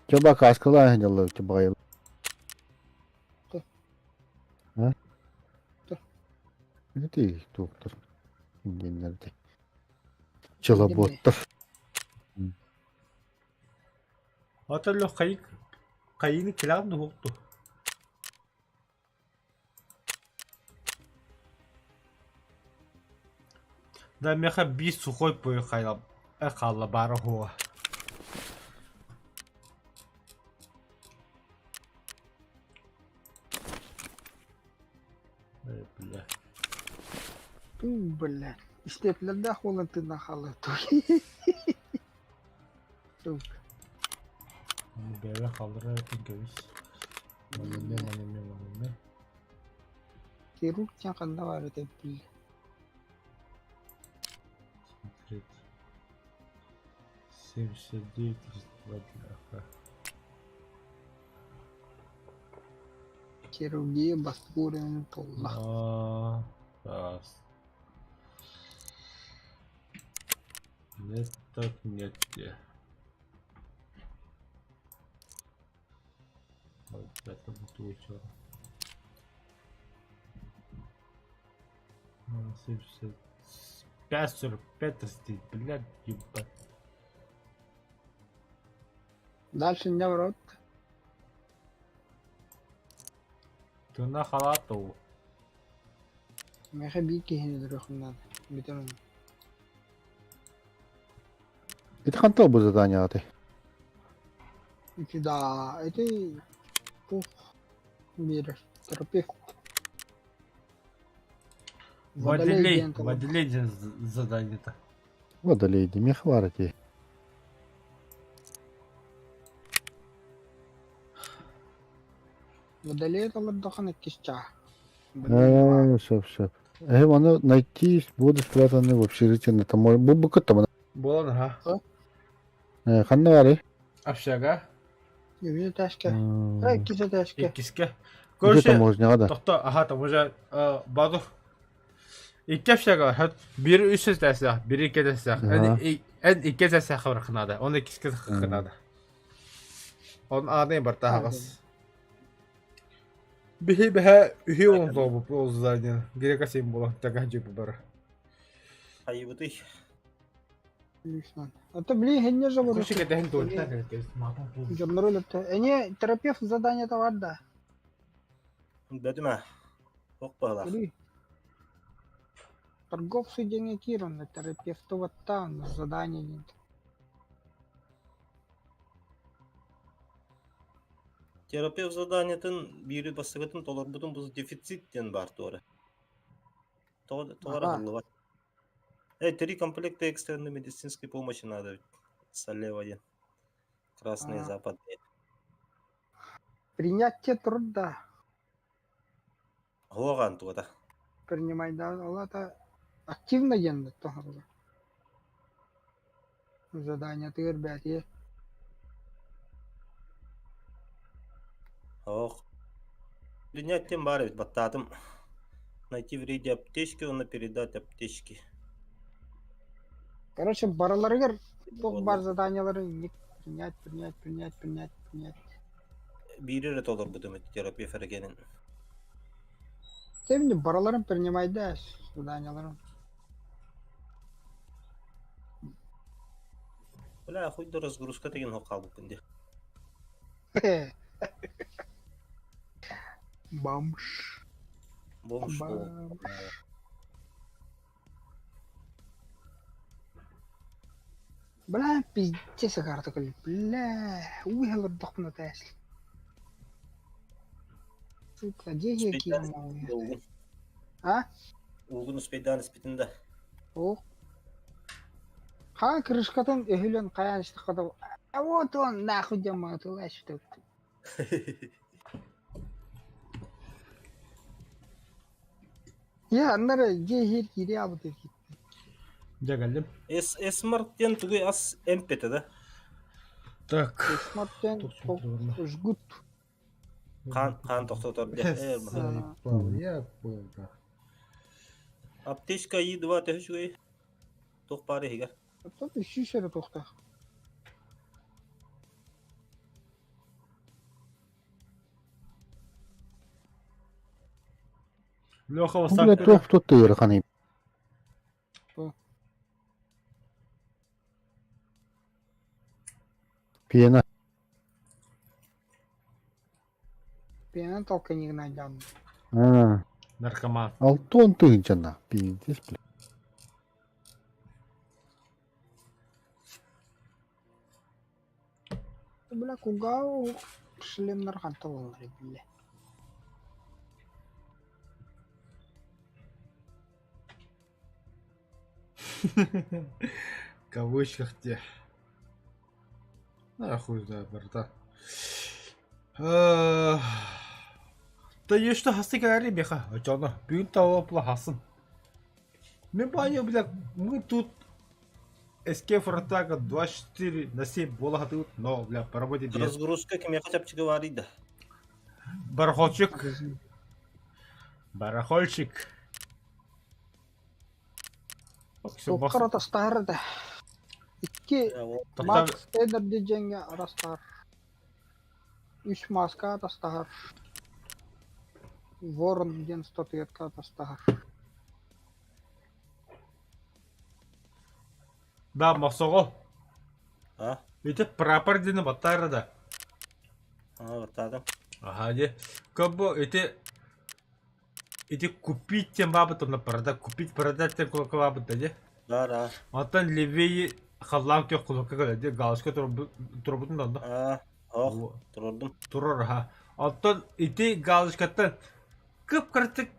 Чоба кааскалаан сылдьаллар эбит баҕайы. Туh. А? Туh. Ити туохтар диэннэр дии. Челоботтар. Ата Лех хайык хайыны килаан дуһукту. Да меха биир сухой пой хайла хаалла баара хуа. Бля. Бля. Истиэплэрдээх буолан тыыннаах хаалла Сука. Бэйэ халдыра кэбис. Манеме, манеме, манеме. Хирург диэн ханна баар этэй биллэ. Смотреть. 79, 32 ага. Хирургия бастакы уровень толла. А, раз. Нет, так нет. Где. Это 5,45 стоит, блядь, ебать. Дальше не в рот. Ты на халату. Миэхэ биир киһини өлөрүөххүн наада. Бүтэн онно. Ити хантан бу заданиеҕа Ити да, ити туох биэрэр терапевт. Водолей Водолей, диэн тылы. водолей диэн задание-то. Водолей миэхэ баар ити. Водолей толордоххуна иккис чаа. Ээ, сөп сөп. Эһи ону найти буду спрятаны в общежитии на таможне. Бу бу кытта Буолан аха. Э, ханна баарый? Общага. Үһүс этээскэ. Э, иккис этээскэ. Иккискэ. Ити Короче, таможняҕа да. тохто, аха, там уже Бадух. Икки общага бар. Биир үс этээстээх, биир икки этээстээх. Эн Аха. эн икки этээстээх барахха наада. Он иккискэ таххахха наада. Он аанай барта аһаҕас. Биһи бэһэ үһү он ол здание. Грека символа така жипы бар. Хайыбытый. А то били хэннэ же Слушай, кэтэһин туолта Дьоннору өлөртө. Эне терапевт заданиета бар да. Бөтүмэ. Ох баһылаах. Били. Торговцы диэҥҥэ киир онно терапевты баттаан задание диэн. Терапевт заданиетын биири бастакытын толорбутун бу дефицит диэн баар туора. Тоҕо тоҕо Аха. арыллыбат. Э, три комплекта экстренной медицинской помощи надо. Салева диэн. Красный А. западный. Принятие труда. Оһуоҕаан туота. Принимай да ол аата активно диэн тоһоҕолор. Заданиетыгар бээтиэ Ох. Принять тем баар эбит баттаатым. Найти в рейде аптечки, уонна передать аптечки. Короче, барыларыгар туох баар Буолла. заданиелары инник принять, принять, принять, принять, принять. Биири эрэ толорбутум ити терапевт эрэгэнин. Тем не барыларын принимайда заданиеларын. Бля, хуй да разгрузка деген хоқ қалбыппын де. Бомж. Бомж бол. Бомж. Бля, пиздец карта Бля, уйалырдахпына тээс. Сука, где я кинул? Уугун. А? Уугун успейдаан испитин да. О. Ха крышкатын өһүлөн хайаан истэххэ А вот он нахуй дьамма тылааш Я аннары дьиэ иһигэр киириэ аабыт Дьэ кэллим. Эс эсмарт диэн тугуй ас эмпэтэ да? Так. Эсмарт диэн жгут. Хаан хаан тохтотор диэн. Заебал, я понял, да. Аптечка И2 төһө үчүгэй? Туох баар иһигэр? Оттон үсүүс эрэ туохтаах. Леха Бу бля туох тут ыараханый. Пена. Пена толканигна дьон. А, Наркоман. Алтон тыһынчана. Пиздец, бля. Бля, кугау шлемнар ханталалар бля. Кавычках те. Ну, я хуй знает, братан. Да что хасты кэлэри миэхэ, очоно, бүгүн таба хасын. Мен баанньа, бля, мы тут Escape Фронтага 24 на 7 буола сатыыбыт, но, бля, по работе без. Разгрузка кимиэхэ чапчыга баарый да? Барахольщик. Барахольщик. Туоххар атастаһар да. Икки Макс Энерди дьэҥҥэ арастаһар. Үс мааска атастаһар. Ворон диэн статуэтка атастаһар. Да, Мохсоҕол. А? Ити прапор диэни баттаара да. А, баттаатым. Аха дии. Как бы ити ити купить диэн баабыт онно продать купить продать диэн кулакка баабыт да дии. Да, да. Оттон левее халлаан күөх кулакка кэлэр дии галочка турбутун да онно. А, ох, турурдум. Турар аха. Оттон ити галочкаттан кып-кыратык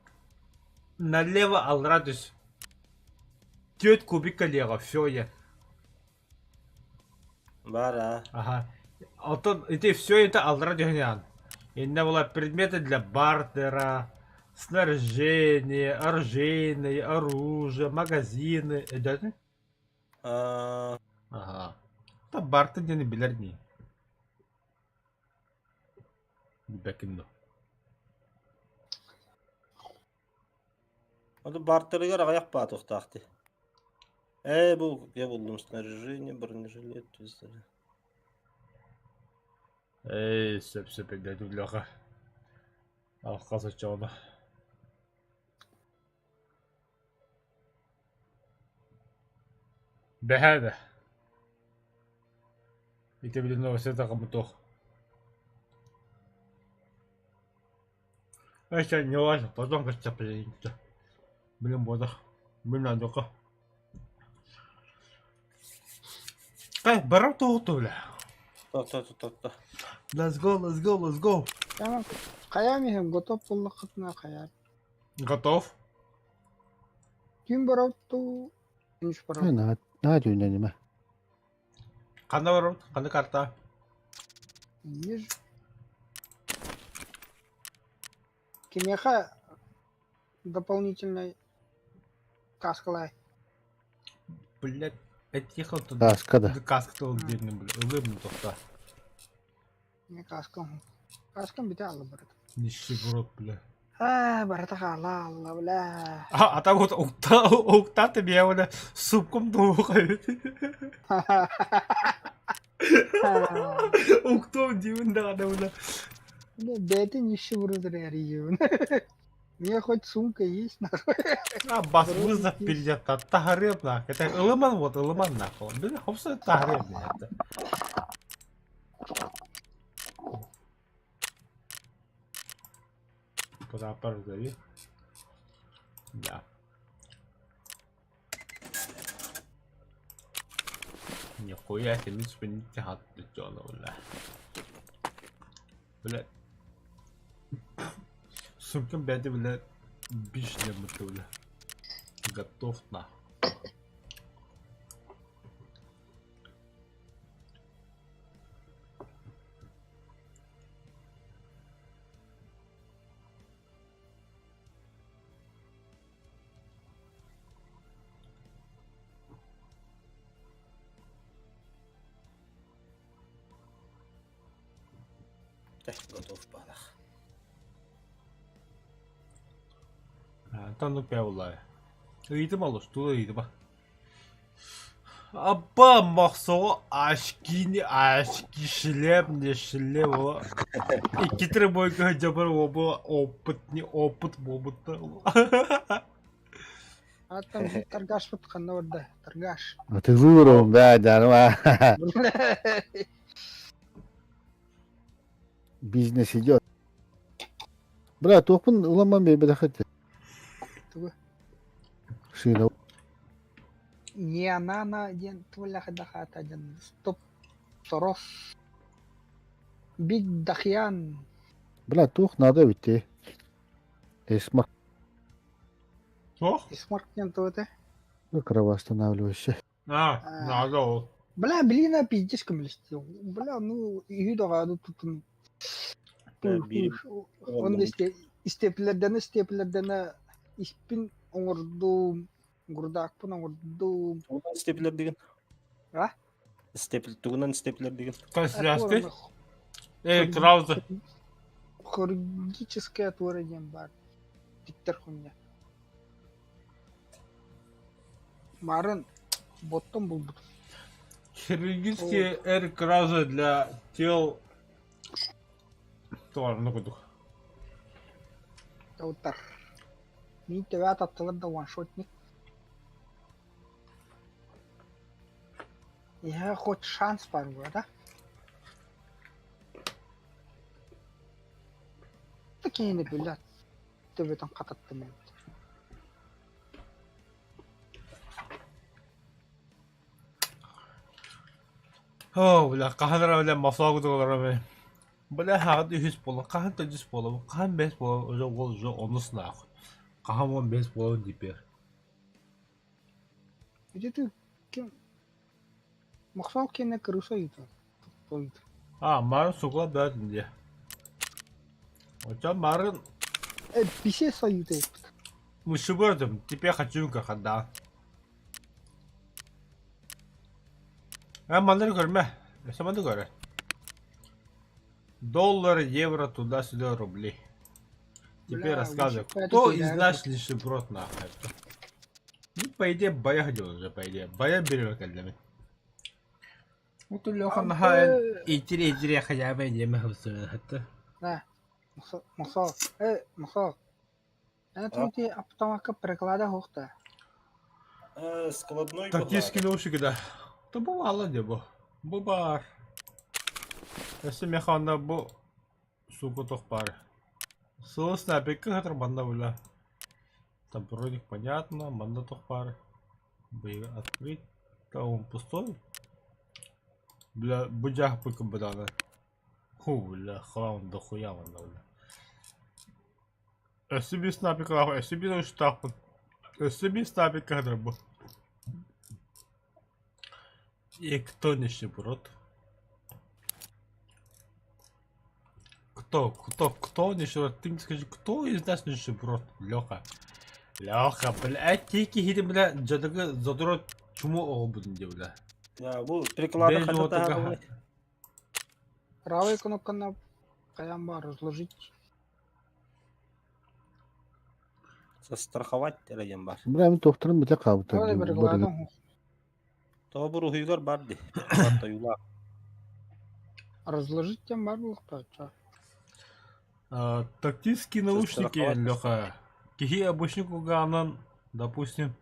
налево аллара түс. Түөрт кубик кэлиэҕэ, всё я. Баар аа. Ага. Оттон ити все это аллара түһэн Иннэ була предметы для бартера, снаряжение, оружейные, оружие, магазины. Өйдөөтүн? Аа, Ага. Та бартер диэни билэр дии. Билбэккин дуо? Ону бартерыгар аҕыйах баатыахтаах дии. Ээ, бу я буллум снаряжение, бронежилет, Эй, сөп сөп өйдөөтүм Леха. Алхас оччоҕуна. Бэһээ да. Ити билин новостей тахаммытох. Это не важно, потом как-то приедете. Блин, бодах. Блин, надо-ка. Кай, барам тоҕуту бля. То, то, то, то, то. Let's go, let's go, let's go. Tamam. Хайаан иһин готов буоллаххытына хайаан. Готов? Ким барабыт Үс барабыт. Наһаа наһаа түүннэнимэ. Ханна барабыт? Ханна карта? Ниже. Кимиэхэ дополнительный каскалай? Блять, этих вот Кааска да. Каска ол диэн бля, ылым тохта. Не каскам. Каскам бүтэ алла барыта. Нищеброд, бля. Аа, барыта хаала алла, бля. А, а там вот укта, укта ты меня бля, супком дуухай. Уктом дивин даҕаны бля. Бэйэтин нищеброд эрийиэбин. Мне хоть сумка есть, нахуй. А бас вызов пиздец, таһарыам нах. Это ылыман вот, ылыман нахуй. Били хопса таһарыам это. Прапор сдави. Да. Нихуя себе спинити хатты бля. Бля. Сумкам бэйэтэ бля биш диэммит бля. Готов нахуй. Готов балах. Оннук бэйэ буоллаҕа. Ыйытым олус, тугу ыйытыма. Аппа мохсоҕо очки очки шлем не шлем о. Икки бойга дьабар обу опыт не опыт буолбуттар. А там торгашпыт ханна барда? Торгаш. Атыылыырым бээ дьаныма. Бизнес идет. Бля, туохпун ыламман биэрбэтэххит. Тугу? Шина. Не анана диэн туоллаха хаата диэн стоп Сорос Биг Дахьян Бля, туох надо эбит дии. Эсмар Туох? Исмарк диэн туох этэ? кровоостанавливающий. А, надо ол. Бля, блин, а пиздец көмөлөстө. Бля, ну үһү даҕаны тутун. Онно истиэплэрдэнэ истиэплэрдэнэ испин оҥордум, гурдаакпын оҥордум. Тугунан степлер деген? А? Степлер, тугунан степлер деген? Косляшкой? Эй, Крауза. Хирургическая туора диэн баар. Диттэр хуйня. Марын боттон булбут. Хирургические Эр Крауза для тел... Тоҕо курдук. Таутар. Мин төбө таттылар да ваншотник. Я хоть шанс бар да? Такие блядь. Төбөтүн хататтым эбит. Оо, бля, хаһан эрэ бля мафлаа курдук олоробун. Бля, хаҕыт үһүс буолан, хаһан төрдүс буолабын, хаһан бэс буолабын, уже уол уже онус нахуй. Хаһан 15 буолабын теперь. Где ты кем? Махсал киэнэ крыса ыйытар. А, марын сугла бөтүн диye. Очон марын Э, бисе союта мышыбырдым, теперь хочу ханда. А манары көрмө. Өсө маны көрө. Доллар, евро, туда-сюда, рубли. Теперь Бля, рассказывай, лучше кто это из да. нас нищеброд нахуй? Ну, по идее, бая ходил уже, по идее. Бая берет кэллэми. Вот Леха наха итире итире хотя бы не могу это. Да. Махсал. Э, Махсал. Это ти автоматка приклада хохта. Складной Тактический наушники, да. То бывало не бу. Бу бар. Если механа бу сука тох бар. Сылыс напекка хатыр манда була. Там броник понятно, манда тох бар. Бы открыть. Да он пустой. Бля, бу жах пыкын бадана. Ху, бля, хлам дохуя манда бля. Өссө би снапик лах, өссө би штапын. Өссө би снапик хатыр бу. И кто нищеброд? Кто, кто, кто нищеброд? Ты мне скажи, кто из нас нищеброд? Леха. Леха, бля, тики хиди, бля, жадыгы задрот чуму оҕобутун дии, бля. Да, бу приклада Бэйзи хата отуга- таһаарыллар. Правая кнопка на каямба разложить. Застраховать эрэ бар. Бля, мин тохторун бите хаабыта. Вроде приклада хох. Тоҕо буруһуйгар бар ди. Тойула. Разложить тем бар булахта. Ча. А, тактические наушники, Застраховать. Леха. Киһи обычный куганан, допустим,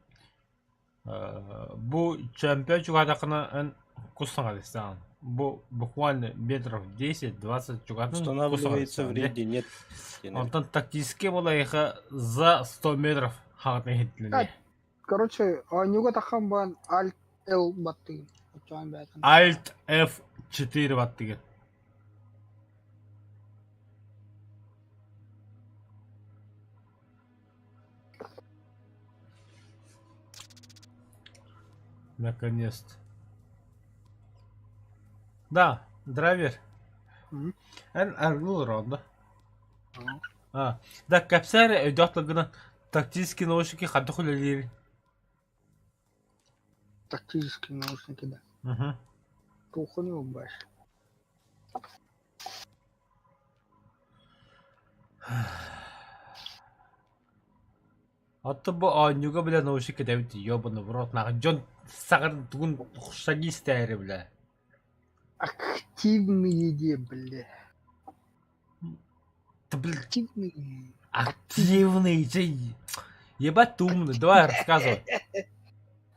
бу чемпион чугатакына эн кусаңа Бу буквально метров 10-20 чугатын Устанавливается в ряде, нет. Онтон тактический была за 100 метров хагатны хитлини. Короче, нюга тахан бан Alt L баттыгын. Очоон бәтин. Alt F4 баттыгын. Наконец-то. Да, драйвер. Мгм. Эн аргыл ронда. А, да, капсар өйдөтлөгүнө тактический наушники хадды хүлелер. Тактические наушники, да. Угу. Тухуны убаш. Атты бу оонньууга бля наушник кэтэбит ёбаный в рот нахуй. Дьон саҕар тугун шаги истээри бля. Активные де, бля. Ты, бля, Активные. активный же. Ебать ты умный, давай рассказывай.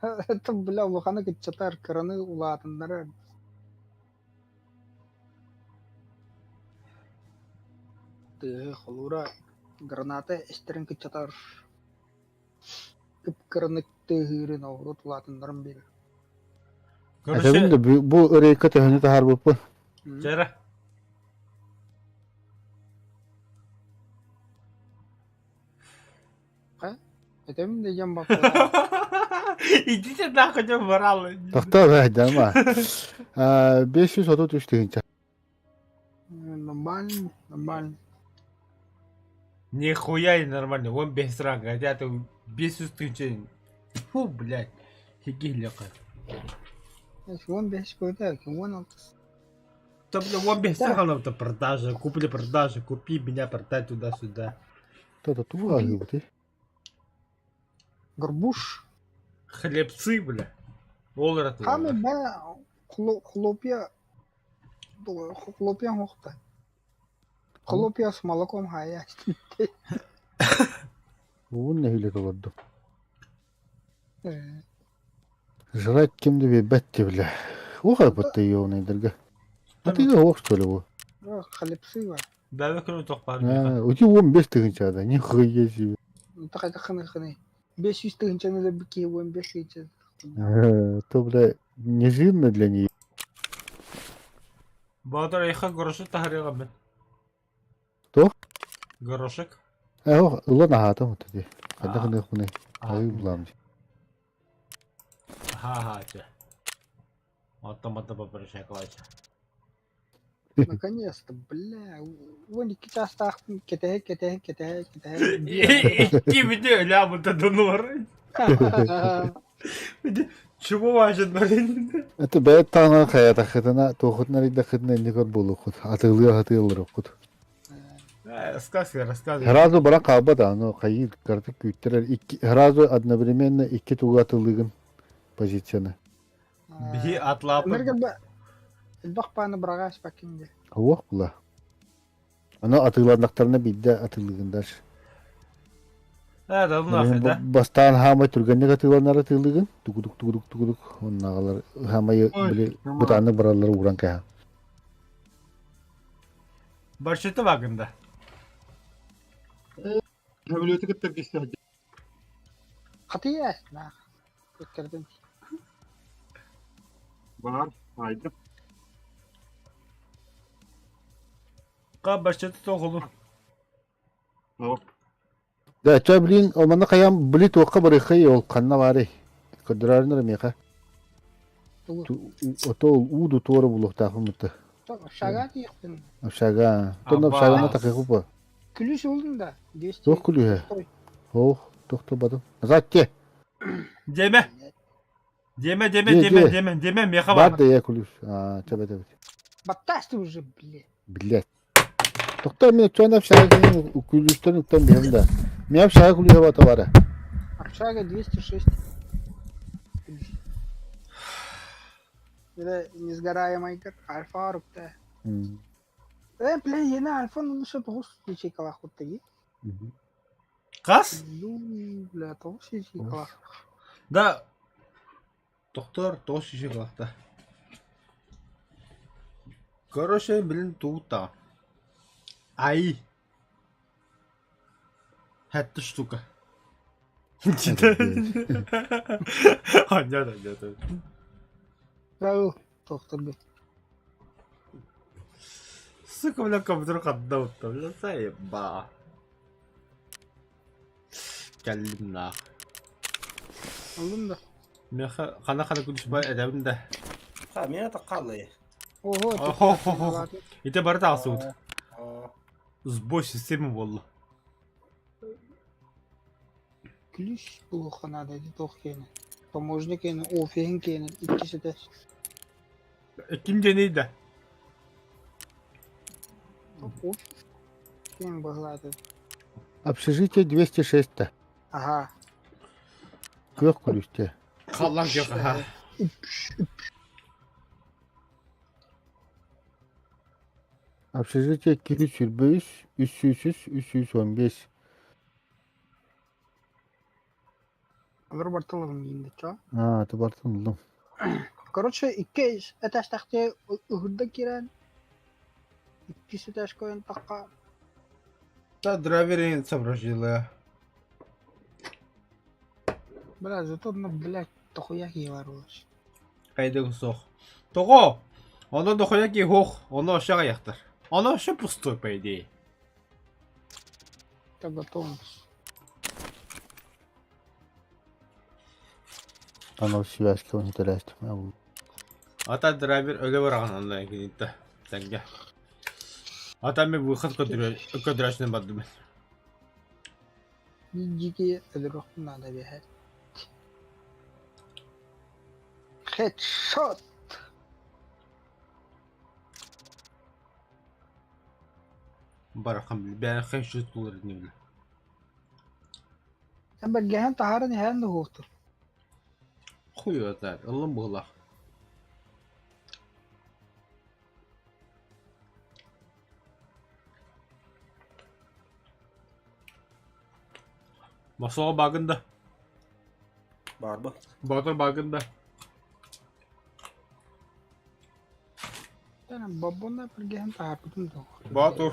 Это, бля, улаханы кытчатар, кыраны улаатыннары. Ты, холура, граната эстерин кытчатар. Кып кыраны тыгырын оғырут улаатыннарын бир. Короче, Этэбин да бу ырейка төһөнү таһар буппун. Жара. Это мин деген бак. Идите нахуй, не морал. Тохтоо бэ жама. А 533 тыһынча. Нормально, нормально. Нихуя не нормально, вон без ранга, хотя ты без тысяч. Фу, блядь. Хиги лёка. Вон беш көтә, вон алты. Да, бля, вон без Да. ранга продажа, купли продажа, купи меня, продай туда-сюда. Та туга гыбыты. Горбуш. Хлебцы, бля. Ол рат. Хаме бә хлопья хлопья хохта. Хлопья с молоком хайа. Уун нэһиилэ толордум. Жрать ким да биэрбэт дии бля. Уох айбатта ёбаныйдарга. Атыыга уох что ли бу? Халипсы бар. Бэбэ күнү туох баар миэхэ. А, ути 15 тыһыынча нихуя себе. Тахай хыны. 500 тыһыынчаны өлөрбүт киһи 15 тыһыынча. То, бля, не жирно для нее. Боотур эйиэхэ горошек таһаарыаҕым мин. Туох? Горошек. Э, ох, ылан аһаатым ото дии. Хайдах гыныахпыный? Айыы булаам дии. Ха-ха, чэ. Оттон манна попрощаклача. Наконец-то, бля, 12 чаастаахпын кэтэһэ кэтэһэ кэтэһэ кэтэһэ. Икки бүтү өлөөбүтэ донуорай. Чего важен Это бэйэт таҕынан хайатаххытына, туоххутун арыйдаххытына инникор буолуоххут. Атыылыа атыылларыаххут. Рассказывай, рассказывай. Сразу баран хаалбат аны хайыы кыратык күүттэрэр. Икки, сразу одновременно икки тугу атылыыгын позицияны. Биһи атлааппыт. Элбэх пааны быраҕаас бакин де. Уох була. Аны атыыланнахтарына биирдэ атыылыыгын дальше. Э, да нахуй, да? Бастаан хаамай түргэнник атыыланар атыылыыгын. Тугудук тугудук тугудук оннааҕалар хаамай били бытааннык бараллар ууран кэһэн. Барчыта багында. Самолеты кытта киссе Хатыйа, нах. Көттөрдүм. Бар, haydi. Ка барчыта тоҕулу. Hop. Да, ча блин, оманы хайам били туохха барыхай ол ханна баарый? Көрдөрөөрүнэр миэхэ. Ото ол ууду туора булуохтаахпын бутта. Шага тиихпин. Общага. Тонна общаганы такыхупа. Күлүс улдун да. 200. Туох күлүһэ? Ох, тохтобатым. Назад те. Деме. Деме, деме, Де, деме, де. деме, деме, меха Бар бар. да я күлүс. А, чабет эбит. Баттас ты уже, блядь. Блядь. Тохтоо мен чуан общага күлүстэн уктан биһэм да. Мен общага күлүһэ бата бара. Общага 206. Күлүс. Это несгораемый как альфа рукта. Э, бля, ена альфа ну что тоғыз ячейкалаах куттаги. Хас? Ну, бля, тоғыз ячейкалаах. Да. Доктор тоғыз ячейкалаахта. Короче, блин, тута. Ай. Хэтта штука. Анньа да, Правил, доктор б. Сука, бля, компьютер ханна утта, бля, заеба. Кэллим нах. Алдым да. Меха хана-хана күлүс бай эдэбин да. Ха, меня так қалай. Ого, Хо-хо-хо. Ити бары тахсыбыт. Сбой системы буолла. Күлүс булуохха наада ити туох киэнэ. Таможня киэнэ, офиһын киэнэ, иккис этэ. Ким диэний да? Офис киэн быһылаата. Общежитие 206-та. Аха. Күөх күлүстэ. Халлаан күөх аха. Общежитие 223, 300, 315. Алар бартылыгын диин деччо. Аа, тубартын ыллым. Короче, икки этажтахте ыһырда киирэн, иккис этажка ойон тахха Да, драйверин сообразила. Бля, зато ну, блядь, дохуя киһи бар буолар. Хайдыгы суох. Тоҕо? Ону дохуя киһи суох, ону вообще аҕыйахтар. Ону вообще пустой, по идее. Это готовность. Анал связка он хитэлээстим. Ата драйвер өлө бараҕын онно кинитэ. Тэҥҥэ. Ата мен выход көдүрөөчүнэн бардым. Дьиги өлөрүөхпүн наада биэһэ. Хедшот! Барахам бэйэ хедшот булар инибин. Эн бэргэһэн таһааран иһээн да уһуохтур. Хуй его знает, ыллым быһыылаах. Мосуо баагын да? Баарба. Боотур баагын да? Бобуна пиргэһэн таһаарбытым дуо? Боотур.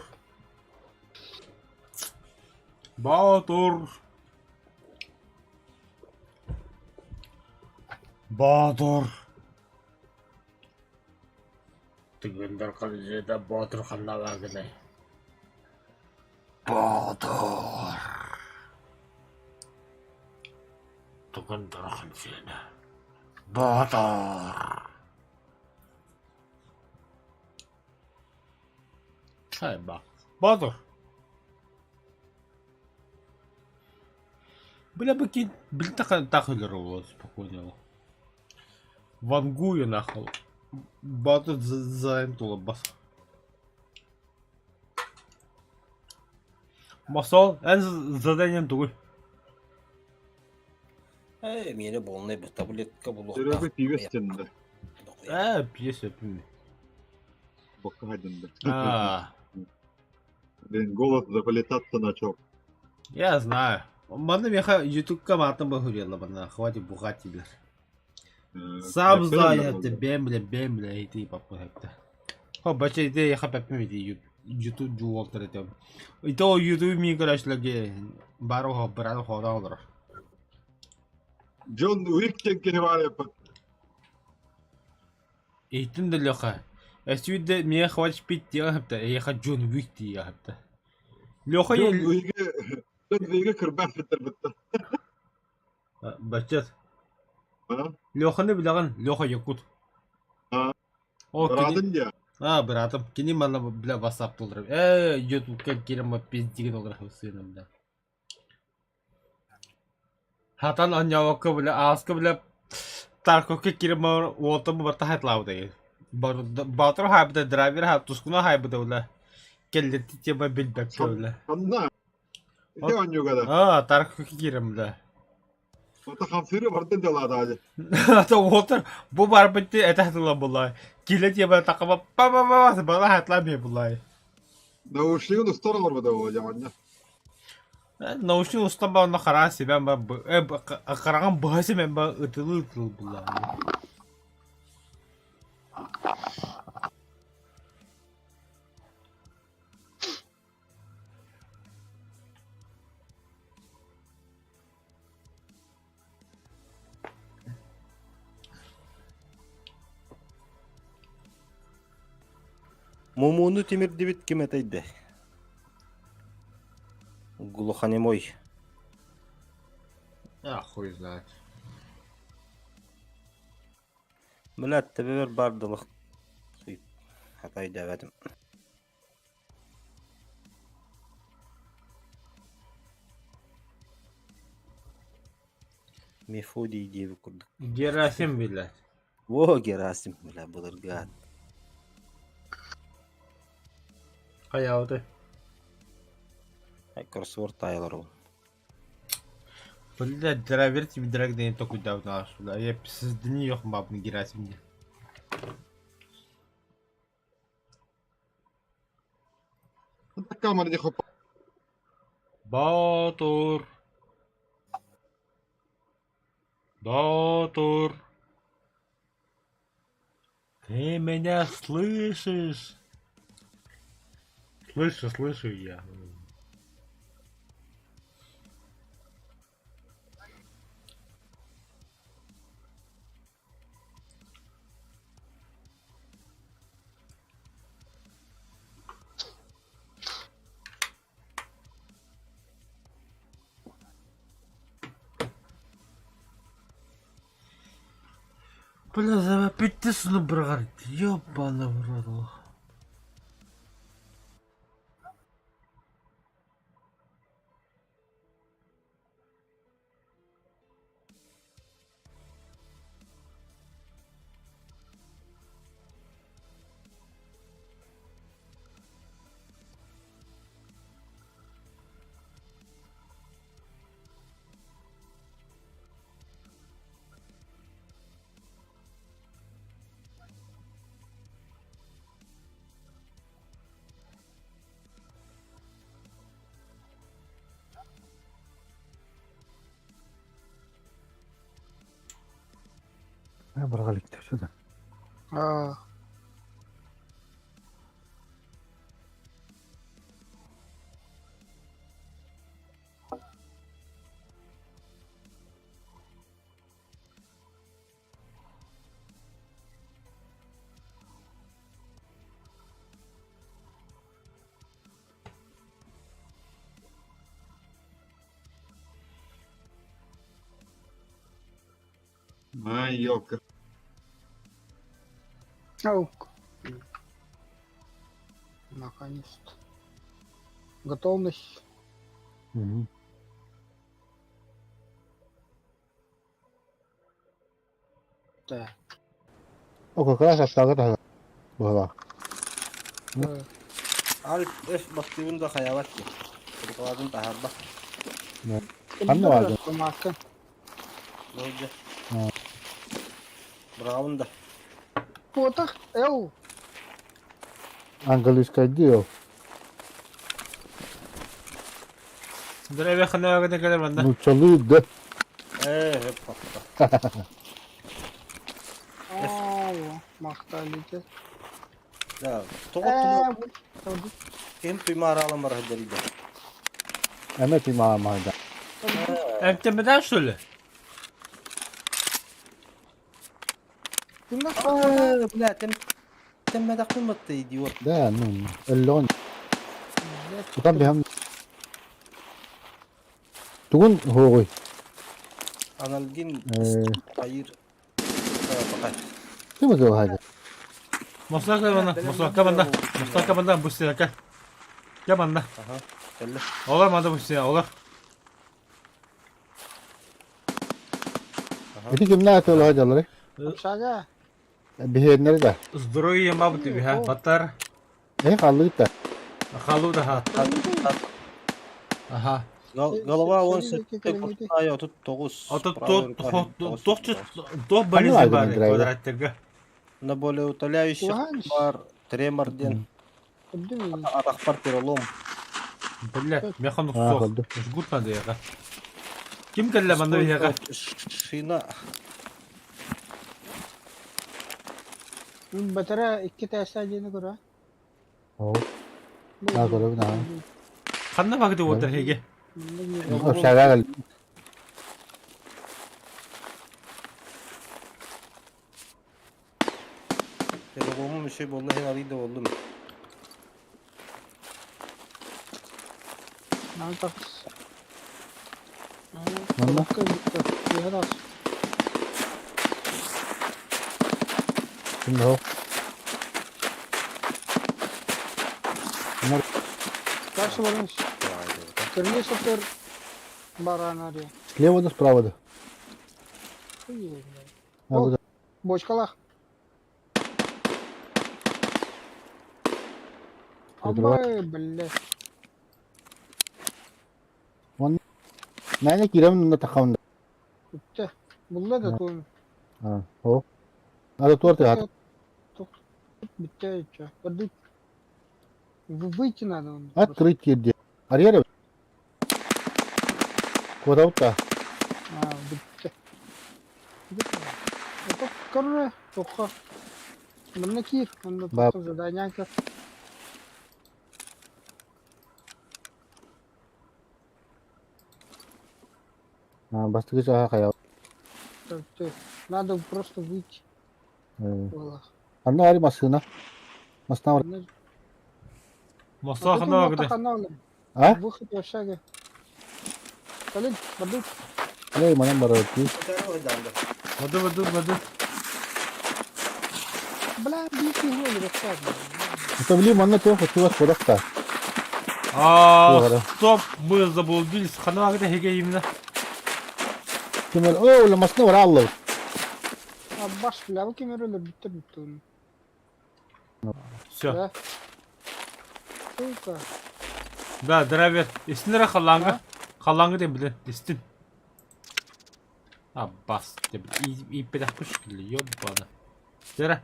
Боотур. Боотур. Тыгын Дархан дьиэтэ Боотур ханна бааргыный? Боотур. Тыгын Дархан сиэнэ. Боотур. Хайба. Боотур. Бля, быки, блин, так, так спокойно. Вангую нахуй. Боотур за бас. Мосол, эн заданием тугуй? Ээ, миэнэ буолнай бу таблетка булуохтаах. Серега пиво стенде. Ээ, пьеса пиме. Бокка хайдында. А, Блин, голос заполетаться начал. я знаю. Манна меха ютубка маатын бахурела манна, хватит бухать тебе. Сам знаю, это бем, бля, бем, бля, и ты папа это. Хо, бача ите яха пеппем ити ютуб жуолтар этем. Ито ютуб ми көрөшлөге бары хо брат хода олор. Джон Уик кенкени бар яппат. Иттин да Леха. Эсүйде мия хватит пить диэн хапта, эйха Джон Уик диэн хапта. Леха Джон Уиги Джон Уиги кырбах биттер битте. Бачат. А? Леханы билэҕин, Леха Якут. А. О, кини... Быраатын дия. А, братым, кини манна, бля, ватсап толорор. Э, ютубка киирэн пиздигин олорор сыыным, бля. Хатан анньаабакка, бля, ааска, бля, Тарковка киирэн уолтан барта хайтлаабыта. Баатыр хаайбыта, драйвер хаайбыта, тускуна хаайбыта, бля. Кэллэрти тема билбэккэ, бля. Ханна. Ити оонньууга да. А, Тарковка киирэн, бля. Ото хамсыыры бардын дьалаада Ата уолтар бу барбыт этэ тыла булай. Килэ тема такаба па па па бала хатлаа бе булай. Наушнигын устар олорбута буолла дьаҕанньа. Наушник устан ба онно хараан сибэн ба хараҕын быһа симэн ба ытылыы ытыл булла. Мумууну тимирдибит ким этэйдэ? Глухонемой. А, хуй знает. Блядь, төбөбөр баар дылы хата өйдөөбөтүм. Мефодий диэбит курдук. Герасим, блядь. Во, Герасим, бля, былыргы аат. Хайаабытай? Кроссворд таайалар ол. Блядь, драйвер тебе драг день только давно бля. Я пиздни ёх баб на Герасим диэн. Камера не хопа. Боотур. Боотур. Ты меня слышишь? Слышу, слышу я. Бля, бүттэ суну быраҕар ёбана в рот. Быраҕа иликтэр сыда. Аа. Ай, елка. Аук. Наконец-то. Готовность. Мгм. Так. О, как раз аттаҕы таһа быһалаах. Альт F баттыыбын да хайаабат дии. Рукалаатын таһаарбат. Ханна баардын? Кумаакка. Бу Браун да. Потах Л. Английскайдыы ол. Здравия ханааҕына кэлэр манна. Нууччалыы да. Ээ, хөп хапта. Аа, махталите. Да, тоҕо Ээ, ким туймааралан барар дэрийдэ. Эмэ туймаамаһыда. Эмтэммэтэх что ли? Ээ, бля, тем теммэтэхпин батта идиот. Да, ну, өллөҕүн. Тутан биһам. Тугун хуоҕуй? Анальгин Э, хайыр пока. ким ытыалаһа Москва манна, Москва манна, Москва манна бу сирэкэ. Кэ манна. Аха, кэллэ. Олор манна бу сирэ, олор. Ити кимнээх ытыалаһа дьалларый? Общага. Биһиэннэри да. Здоровье мабыт үһэ, батар. Э, халлыыт да. Халу да Аха. Голова он сэттэ куртаайа 39. Ото правая рука туох туох болезнь бар квадраттарга. На более утоляющих бар тремор диэн атахпар перелом. Бля, механ суох. Жгут надо яга. Ким кэллэ манна биһиэхэ? Шина. Бэтэрэ икки тээсэ диэни көрө. Оо. Аа, көрөбүн, аа. Ханна багды уотар хеге? Общага кэл. Переломум еще буолла иһин арый да буоллум. Манна? Ким ол? Дальше барыңыз. Кірме сатыр баранария. Слева да справа да. Хуй А, О. да. Бочкалах. Прикрывай. Абай, блядь. Мээнэ киирэмин онно таххабын да. Бүттэ. Булла да туом. А, о. Надо торт ат. Бүттэ чё. Подуть. Выйти надо. он Открыть киирдэ. Арьера. Куотабыт А, бүттэ. Бүттэ. Это корре, тоха. Манна киир, онно Бап. тоха заданияка. Бастакы чааһа хайа. Надо просто выйти. Было. Анна ари массыына. Массыына бар. Москва ханна багды. А? Выход в шаге. Колин, подуть. Лей, манан барар дии. Воды, воды, воды. Бля, бейте его, ребята. Это били манна туох хотугас кодахта. А, стоп, мы заблудились. Ханна багды хеге именно. Кимер, о, ула массыына бар аллы. А баш, бля, вы кемер өлөр бүттө бүттө. Все. Да. Сука. Да, драйвер. Истинere халанга. Халанга деп биле. Истин. А, бас деп. И педах күшкілі, ёбана. Дера.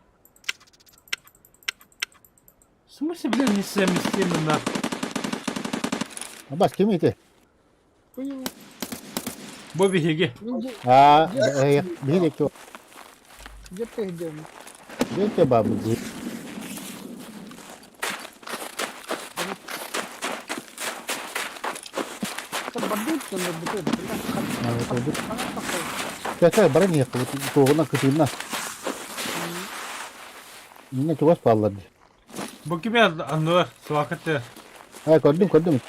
В смысле, бля, не совместимо на... Бас ким ити? Хуй. Бобби хеге. А, биһи лекти. Где ты где? Где бабы? Чэ, баран иһиэххэ, туоҕунан кытыынна. Иннэ чугас бааллар дии. Бу кими анныгар собака Э, көрдүм, көрдүм.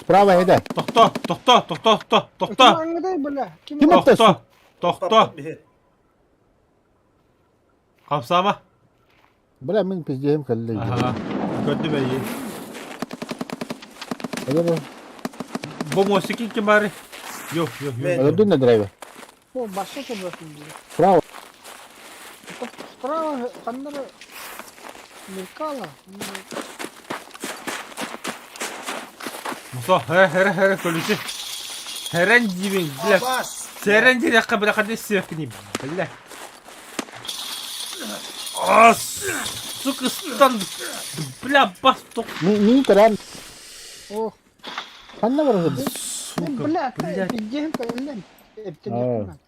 Справа эдэ. Тохто, тохто, тохто, тохто, тохто. Ким отто? Тохто, тохто. Хапсама. Бля, мин пиздеем кэллэ. Аха. Көрдүм эйи. Эдэ Бу мостики ким бары? Yok, yok, yok. Öldün de драйвер. Бу башка собрасың дии. Справа. Справа ханнары мелькало. Мусо, хэ, хэ, хэ, көлүчү. Хэрэн дибин, бля. Сэрэн дирэххэ бля хады сиэхкини, бля. А, сука, стан, бля, бас ток. Мин көрөн. Ох. Ханна барасың? Сука, Бля, блядь. пиздеем кэллем. Эптен.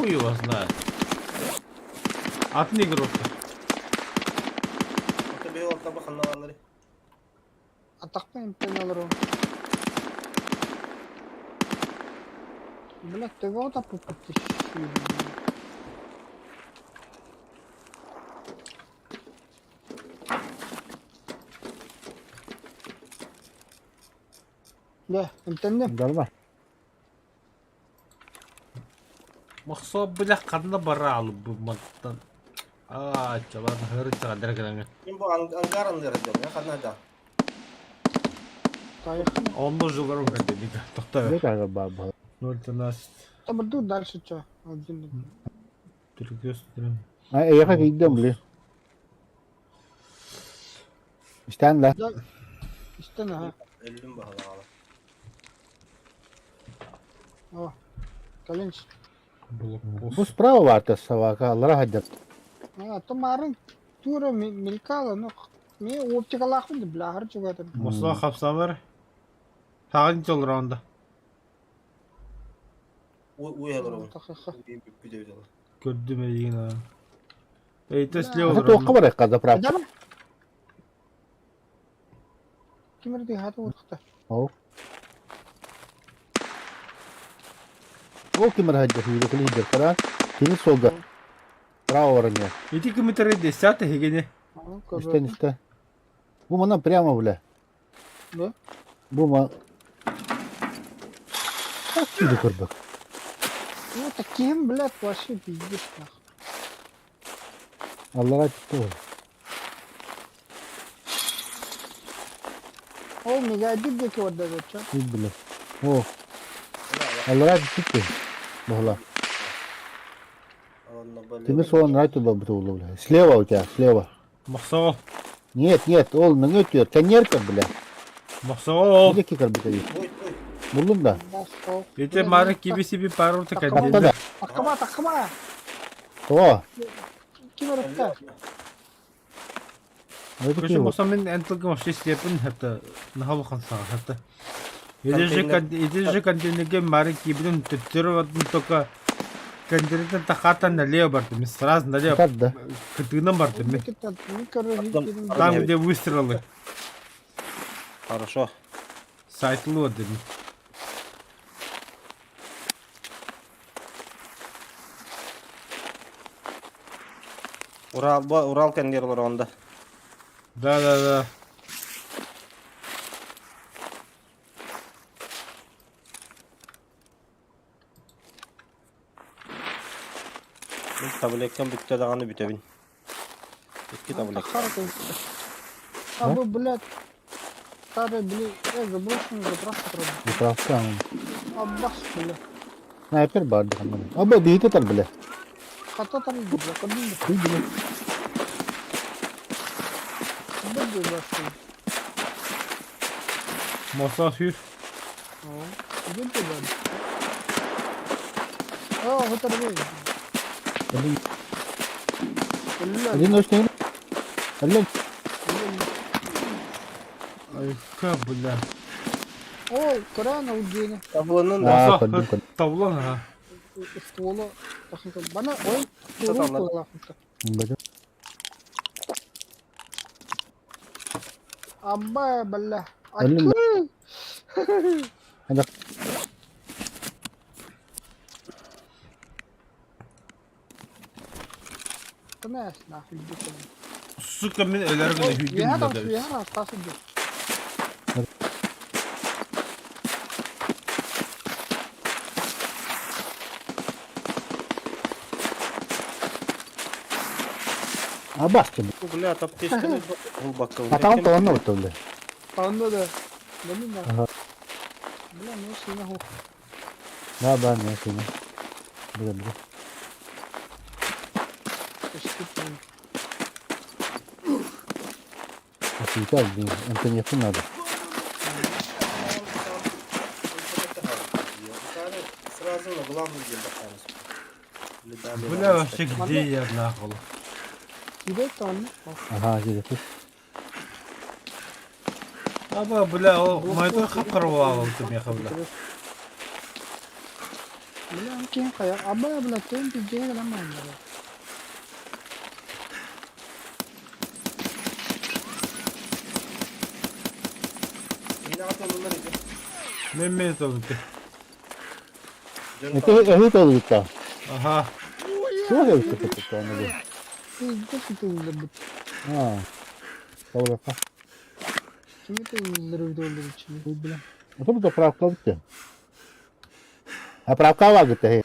Хуй его знает. Атын игрок. Атахпын эмтэн олору. Блядь, төбөҕө таппыппыт Дьэ, эмтэнним. Дарма. Мохсо бля ханна бара бу мантан. Аа, чалан хыры чагандар кэлэҥэ. Ким бу ангар андыр дьон, ханна да. Поехали. Онно жылар угадыга. Тохто. Где как баба? 0.13. Там дальше что? Один. Перекресток. А я как идем, бля. Истан да. Истэн аха. Өллүм баһалаҕала. О. Калинч. Бу справа варта собака, аллара хаддат. А, то марын тура мелькало, но мне оптикалаахпын бля, хар чугатын. Мосла хапсамыр. Тагын жол раунда. Уй алар Тахаха. Көрдүм эйигин. Эйте слева. Это тоққа бар қаза заправка. Адам. Кимерди хаты утта. Ол. Ол кимер хаддат, үйрекілі хиддер қара. Кені солга. Право барыня. Эти километры 10 хигене. Истен, истен. Бу мана прямо, бля. Да? Бу ма... Так киді көрбек. Ну таким, блядь, вообще пиздец нахуй. Аллаға тіпті ғой. Ол мега дики вот даже, чё? Кид бля. О. Аллаға тіпті. Бағла. Темир солан рай туда бутылу, бля. Слева у тебя, слева. Мохсо. Нет, нет, ол ныңы өтүөр. Конерка, бля. Мохсо. Где кикар бутылу? Булдум да. Эти мары киби себе пару так Капта да. Такма, такма. О. Кимер утта. Короче, Мохсо мен энтылгым вообще слепин это нахалухан сага это. Или же контейнерге мары кибин төттөрү только контейнерден тахата налево барды. Сразу налево. Да. Кытыгынан барды. Там, где выстрелы. Хорошо. Сайт лодами. Урал, Урал контейнерлар онда. Да, да, да. Таблеткам бүтте даҕаны бүтэбин. Икки таблетка. А вы, блядь, старый, блядь, я заброшенный заправка трудно. Заправка. Аббас, бля. Снайпер бар Аба бейте тар, бля. Хата там, бля, кабин. Бля. Бля, Моса сүйр. Бля, бля. О, вот это Один. Один ночь не. Алло. Айка, бля. Ол, көрөөн ол дьиэни. Табланын да. Аа, көрдүм, көрдүм. Таблан, ага. Ствола. Бана, ой, турук Бача. Абба, бля. Өллүм да. Сука, мин өлөр гына хүйтүм бля. А басты. Бля, аптечканы глубоко. А там то онно бля. Онно да. Блин, да. Ага. Бля, ну сина ху. Да, да, не сина. Бля, бля. Отвечай, блин, это не надо. Сразу на главный день Бля, вообще где я нахуй? Ага, где ты? Аба, бля, о, майдан хапкарвал ты меха, бля. Бля, кем хая? Аба, бля, кем пиздец, нормально, бля. Мен мен толуты. Это это толута. Ага. Что это такое? Пиздец ты уже, А. Толута. Ким это А то заправка бітті. Заправка var gitti.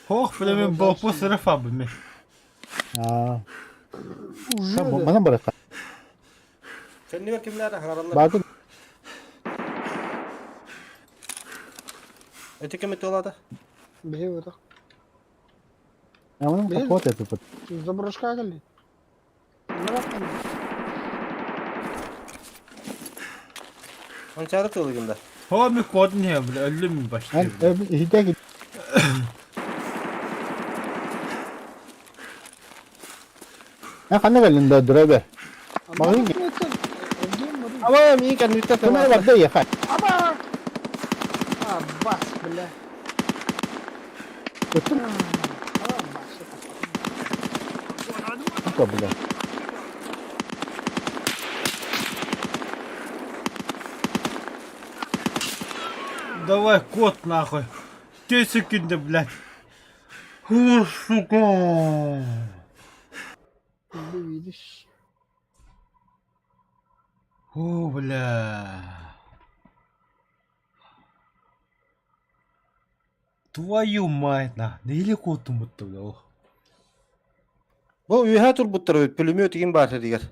Хох, бля, мен болпу сырыф абы мен. А. Уже. Мана барака. Кеннигер кимнер харалар. Барды. Эти кем это Бе вот. А мана какой это тут? Заброшка кали. Он çağırıp yolunda. Хо, мен код не, бля, өлүм башты. Хидәк. А ханна галин да драйвер. Магын. Ама ми кеннитте Кем барды я хай. Аба! А, бас, бля. Сука, бля. Давай, кот нахуй. Те секунды, блядь. О, сука. Ты видишь. О, бля. Твою мать, на. Нели кот будто, бля. Бу үйә турбуттар пулемет деген бар дигер.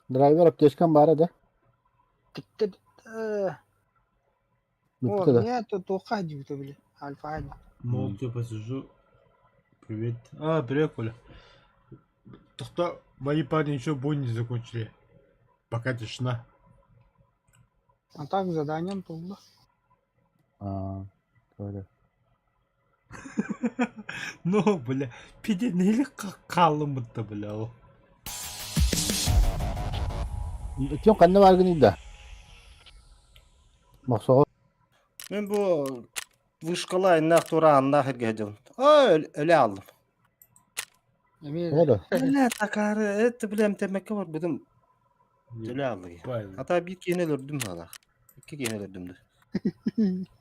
Драйвер аптечкам бар да. Тиктет. О, нет, тут уходи, бля. Альфа. Молча посижу. Привет. А, привет, Коля. Тогда мои парни еще бой не закончили. Пока тишина. А так заданием тулда. А, говорю. Ну, бля, пиде нели қалым бітті, бля. ол. Кем қанна баргын да. Мақсоға Мен бу вышкала иннах тура аннах эрге А, өле алдым. Ода. Бля, такары, это билем темекке бар будум. Өле алдым. Ата bir кене өлдүм ала. Iki кене өлдүм.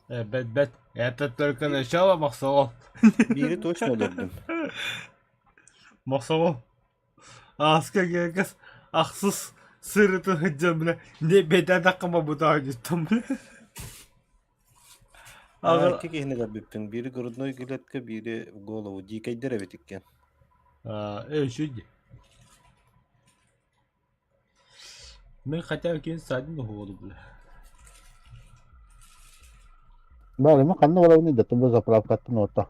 Бет, бет. Это только начало, Мақсоғол. Бири точно өлдүм. Мақсоғол. Аска кекес ақсыз сырытын хыджан, бля. Не бетен таққыма бұта жеттім, бля. Ага, iki кене өлдүм. Бири грудной клетка, бири в голову. Дикайдер эбит иккен. Эй, шүді. Мен хотя бы кейін садин болду, бля. Бар, мен қанна барабын да, тумба заправка аттын орта.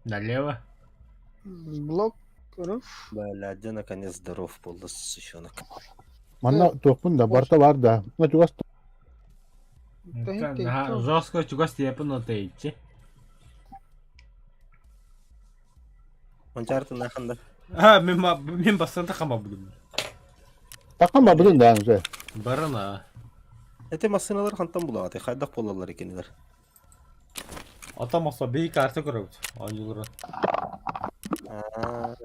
Налево. Блок. Бля, дьэ наконец здоров был, сучонок. Манна туохпун да, барта бар да. Ма тугас. Наһаа жестко чугас тиэпин отейчи. Манчаарытын аханда. А, мен мен бастан тахама бүгүн. Тахама бүгүн да уже. Барана. Эти массыыналар хантан булаҕыт? Хайдах буолаллар икинилэр? Ата маса бии карта көрөбүт. Оонньуулары. Аа.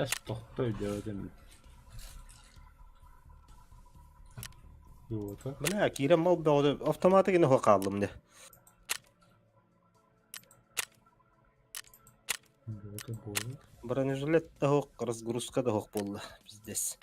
Эс тохто өйдөөтүм. Дуота. Бля, киирэн мал бөҕөтө автоматы гына хааллым дьэ. Дуота буолар. Бронежилет да суох, разгрузка да суох буолла, пиздец.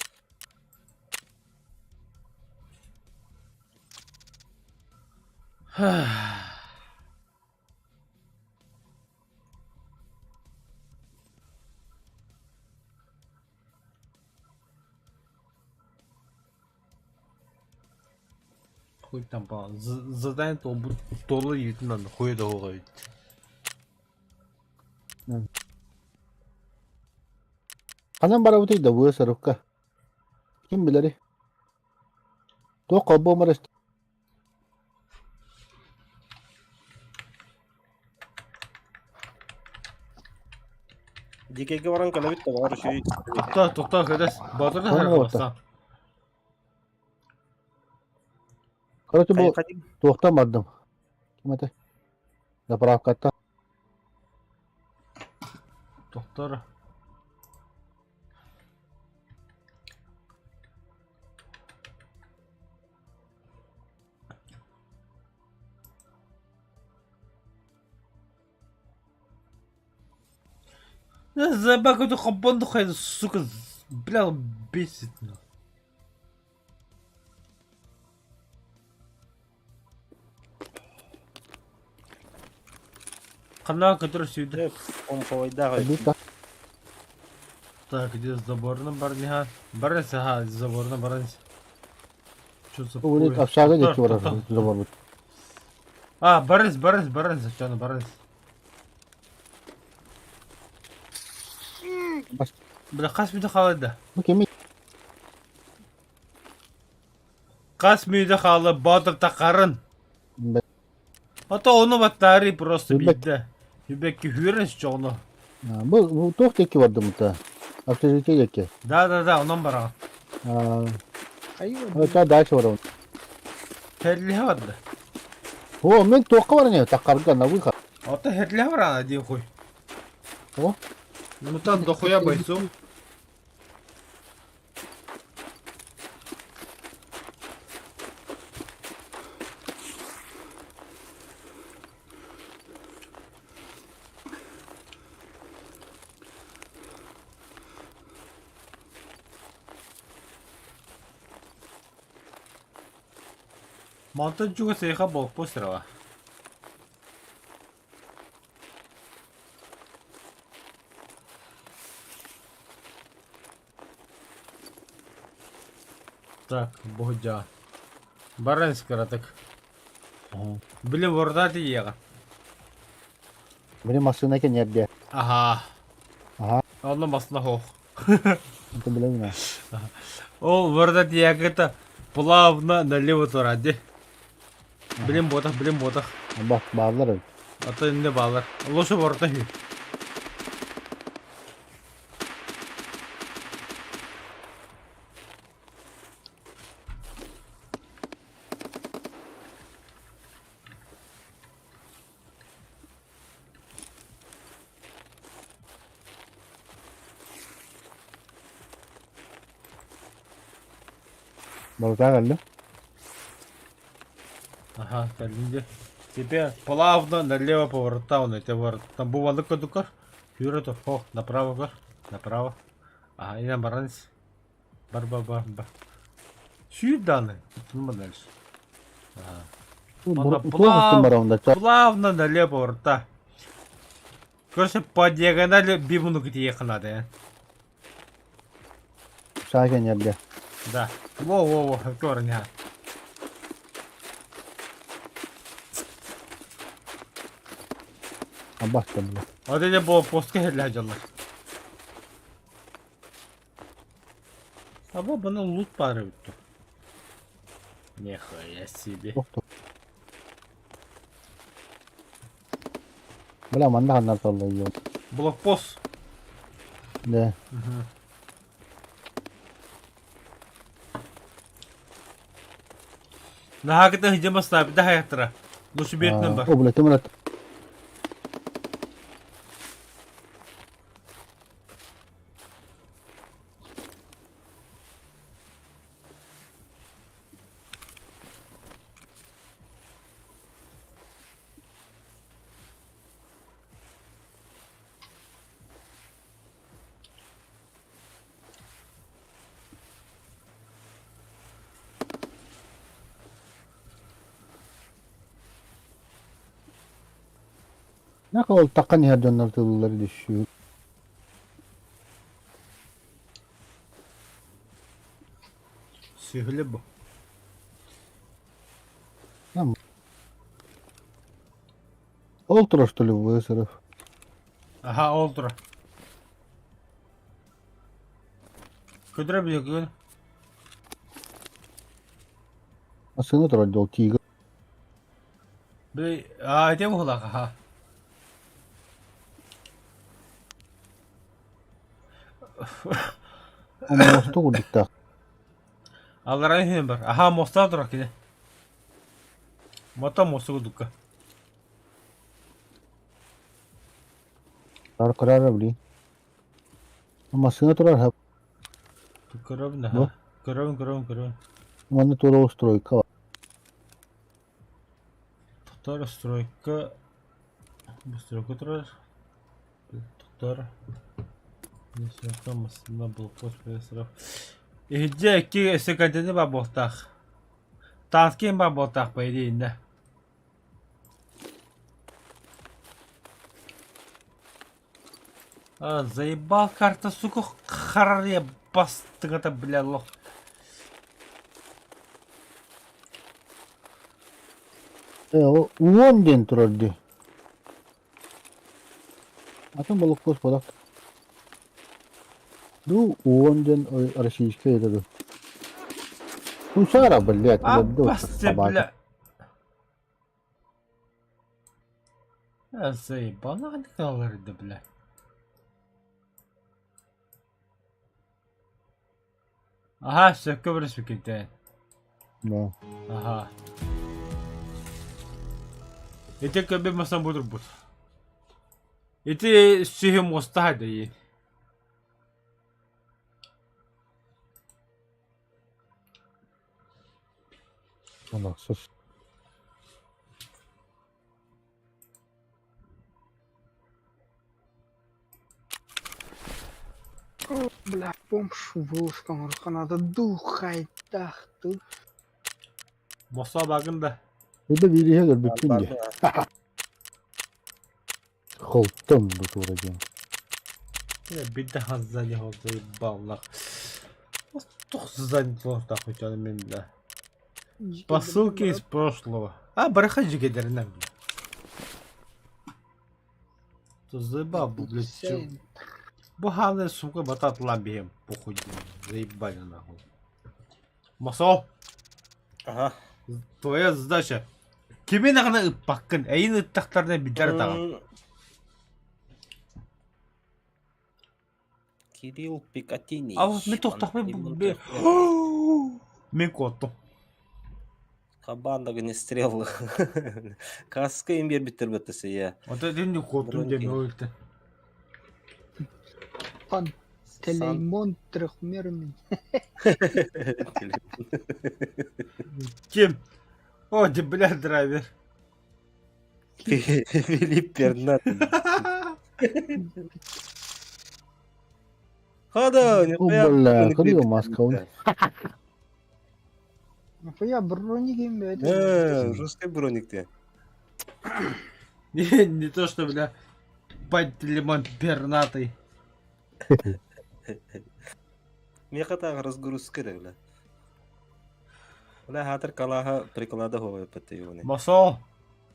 Хуй там по задание толы ютынан хуй да хуй. Ханан барабытый да бу сорукка. Ким билэри? Туох холбоомар Дикэйгэ баран кэлэбит да баҕар үчүгэй Тохтоо, тохтоо, кэдэс. Боотур да Ханна барта? харахтаах. Короче, бу Хайха дии. туохтан бардым. Ким этэ? Заправкаттан. Тохтоор. Заебал хобон сука, бля, бесит. Ханна который сюда. Помповайдаах Биир Так, где заборна барниха? Барнис, ага, заборна барнис. Что за Бу хуй? общага Тоқтар, диэки барар тоқтар. заборбут. А, барнис, барнис, барнис, зачем барнис? Бас- Бля, хас мүдө хаалла. Бу кими? Хас мүдө хаалла, Батыр тақарын. А то ону баттары просто Үбек. биирдэ. Үбекки хүрэн чоҕно. Бу бу туох диэки бардым та? Общежитие диэки. Да, да, да, онон бараҕын. Аа, Хайа ча дальше барабын. Херлиһэ барда. О, мен туохха баран иһэ таккарга на выход. Ото херлиһэ бараана дии хуй. О. Ну там дохуя бойцов. Мантан чугас эйха болпо сырала. Так, богодя. Баранскара так. Блин, вордати еға. Били массыына кэннэрдэ. Ага. Ага. Онно масына хоох. Это билэбин Ол вордати ягыта плавно налево туради. Блин, ботах, блин, ботах. Бах, бааллар эбит. Ата инде балар. Лошу ворда хүй. Барыта кэллим. Ага, кэллинде. Теперь плавно налево поворота он это ворот. Там бувалы кодукар. Юра хо, направо гор, направо. Ага, и на баранс. Бар бар бар бар. Сюда, ну дальше. Ага. Манна Туох устун барабын да. Плавно налево поворота. Короче, по диагонали бибуну где ехать надо, э? Саа кэннэрдэ. Да. Во-во-во, корня. Абастан бля. Вот это было постка херлэ дьаллар. Аба бана лут баар эбит дуо? Нихуя себе. Бля, манна ханнар таллайым. Блокпост. Да. Наһаакыта сыдьа ставит хайаттара. Лучше бертинен бар. О, бля, ты мрат. Нахуй ол таххан иһэр дьоннор тыллары düşüyor. Сүһүлэ бу. Ол турар что ли ВСРФ? Аха, ол турар. Көтөрө билигин. Массыына турар дьол тиигэ. Били, аа, ити буһулаах, аха. Мосту курдуктаах. Аллараа иһин бар. Аха, мостаа турар кини. Мото мосту курдукка. Ар кырара блин. Массыына турар ха. Көрөбүн аха. Көрөбүн, көрөбүн, көрөбүн. Манна тура стройка. Тохтор стройка. Бу стройка турар. Тохтор. Стройка массыына блокпост пресров. Иһирдьэ икки өссө контейнер баар буолтаах. Таанскиэн баар буолтаах по идее иннэ. А, заебал карта, сука, харария бастыгата, бля, лох. Э, уон диэн турар дии. Атын блокпост буолар. Ду уон диэн российская это ду. Тусара, блядь, А, басты, бля. А, заебал, нахуй бля. Аһаа, сөпкө бэрэспиккин Да. Аһаа. Ити көбү масан будурбут. Ити сүһү муоста хайдайы. Анахсыз. Бля, бомж вылазка надо духайтах ты. Муоста багын да. Это бириһэ көрбүппүн дии. Холтон бу туора диэн. Биирдэ хаззани заебал Тух занятых мен бля. Посылки из прошлого. А, барыха жигедеринен бля. Заебал, блядь. Бу хааны сука бататылан биһим похуй заебали нахуй. Масо, Ага. твоя задача. Кими даҕаны ыппаккын, эйин ыттахтарына билэр даҕаны. Кирилл Пикатини. А вот мен тохтохпун Мен куоттум. Кабан огнестрел. Каска им биэрбиттэр баттасы я. Вот это не куоттум диэн өлтө. Пантелеймон трехмерный. Ким? О, ты, бля, драйвер. Филипп Пернатый. Хода, О, бля, кырыа маска он. Нахуя броник им это? Э, жесткий броник ты. Не, не то, что, бля, Пантелеймон пернатый. Меха так разгрузка, бля. Бля, хатыр калаха приклада ховай патыюны. Масол.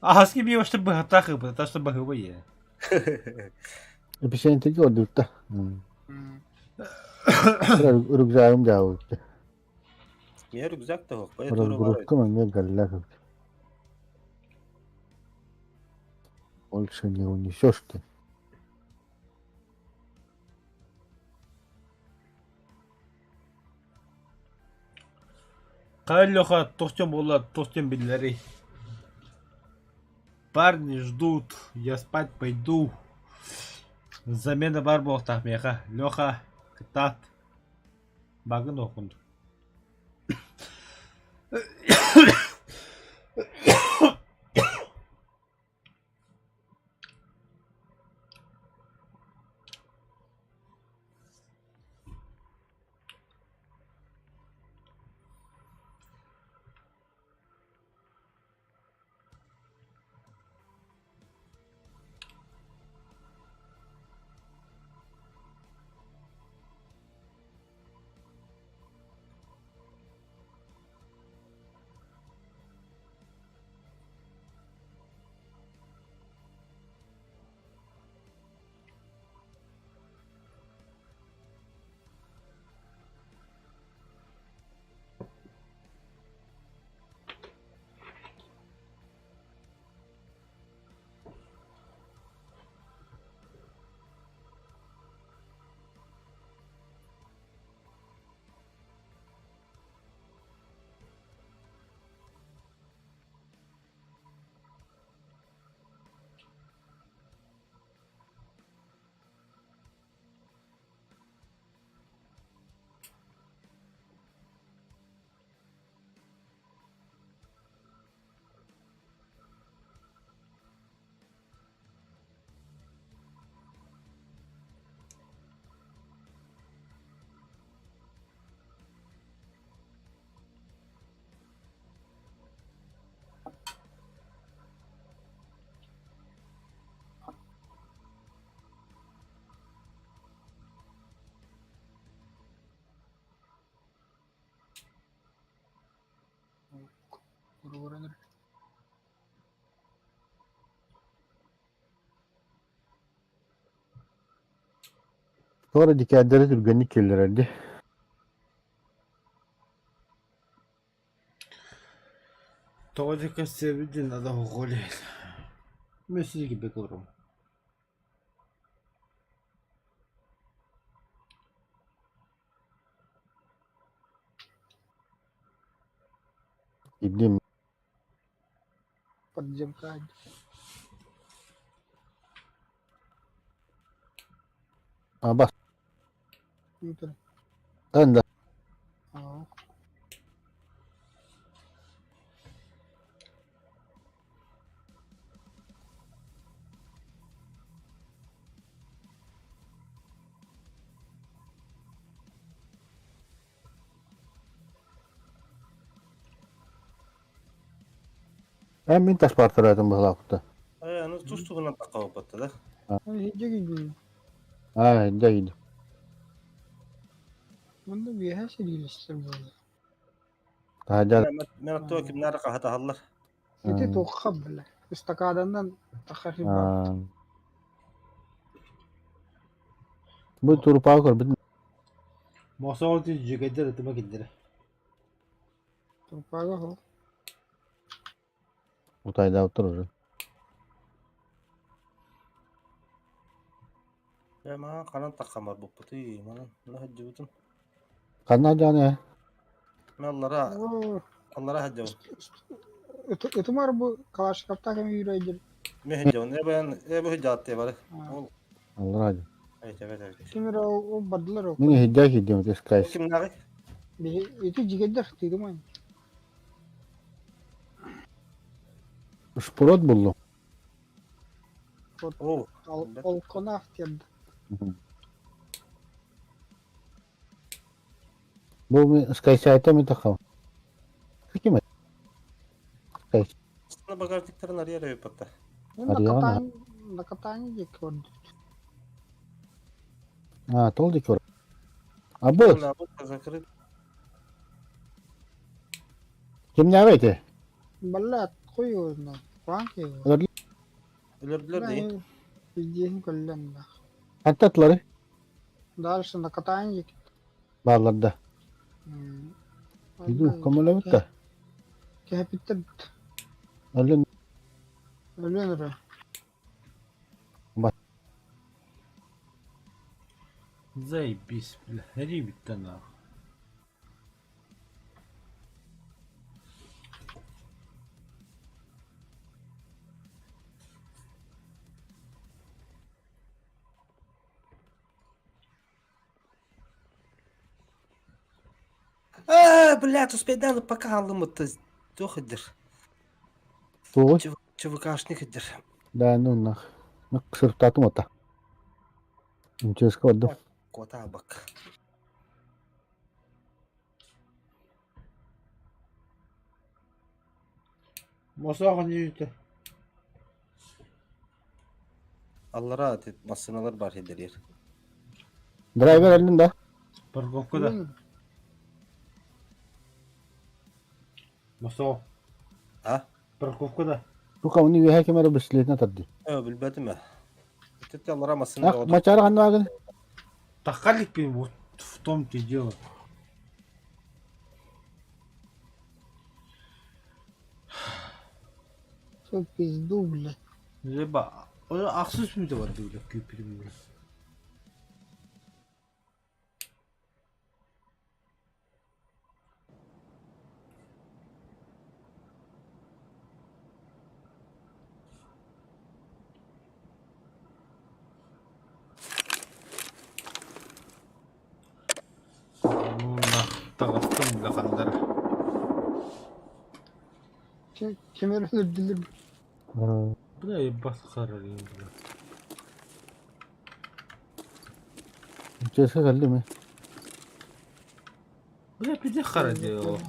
А хаски би что быһатах ыпыт, то что быһыбы е. Эписиэнтиги ордубута. Рюкзагым дьаабыт. Миэ рюкзак да суох. Бэйэ туора бар Разгрузка манна галлах. Больше не унесешь ты. Хайа Леха, туох буолла, туох биллэрий? Парни ждут, я спать пойду. Замена баар буолуохтаах миэхэ. Леха, кытаат. Багын уохун. Туора дикээдэри түргэнник киллэрэрди. Тоҕо дьэ көрсүөбүт диэн надо оҕолей. Мен сизги бек олором. Ирдиим Подземка. Аба Утро. анда Аа. Эн мин таспаартараатым быһалаахпыта. Э, аны тус-туһунан таххабыппатта да. Дьэгин Аа, дьэгин. Мында үөһэ сэриилэстэр буолла. Таһдьа Мен оттуга кимнээр хаһатаһаллар. Ити туохха бile. Эстакаданан тахарибат. Бу турупаа көрбүт Мосоҕо дьүгэйдэр ытыма киллэрэ. Турпага хо. утайдаабыттар уже. Э, маа ханан таххамар буппутуй, манан наһаддьыбытым. Ханна дьааны Мен аллара, аллара хаджабын. Ытымар бу Калашниковтаах эми үүрэйдир. Мен хаджабын. Э баян, э бу хаджаатты бары. Ол аллара дьа. айт эбет эбит. Кимир ол бардылар ол. Мин иһирдьээ киирдим ити скайс. Кимнааҕый? Ити жигердер тыйдымай. Шпурот буллум. Оо, Олконаах тиэрдэ. Бу мин скайсайта мин таххам. Ким Скайс. багажниктарын арыйар эбиппатта. Арыйаҕын, Накатание диэки көрдүк. А, тол дикор. А бу Закрыт. кимнээҕи ити? Баллаат хуй узнал. Куан киһи. Өлөрдүлэр дии. Пиздец көллөннөх. Хантан атлары? Дальше на катанье. Бааллар да. Иду, көмөлөбүт да. Кэһэпиттэр Өлөн өлөн өрө. Заебись, бля. Ребята нахуй. Ээ, блядь, успейдаан пока хааллыммыт туох идэр? Тугуй? ЧВКшник идэр. Да, ну нах. Сыртаатым ота. МЧС-ка бардым. Куотаабак. Мосоох ньүүтэ. Аллараа ити массыыналар баар сирдэригэр. Драйвер эллин да? Парковкада. Мосоох. А? Парковкада. Сука, уну үөһэ ким эрэ бэстилиэтинэ тардыы. Ээ, билбэтим ээ. Ити аллараа массыына Ах, бөҕөтө. мачаара ханна баагын? Таххаликпин вот в том-то и дело. Все пизду, блядь. Либо ахсыс мүтэ барды бля күүппүтүм бля. Таҕыстым бля ханнара. Ким эрэ өлөрдүлэр. Бля ебас харарыйын бля. МЧС-ка кэллим ээ. Бля пиздец хара делал.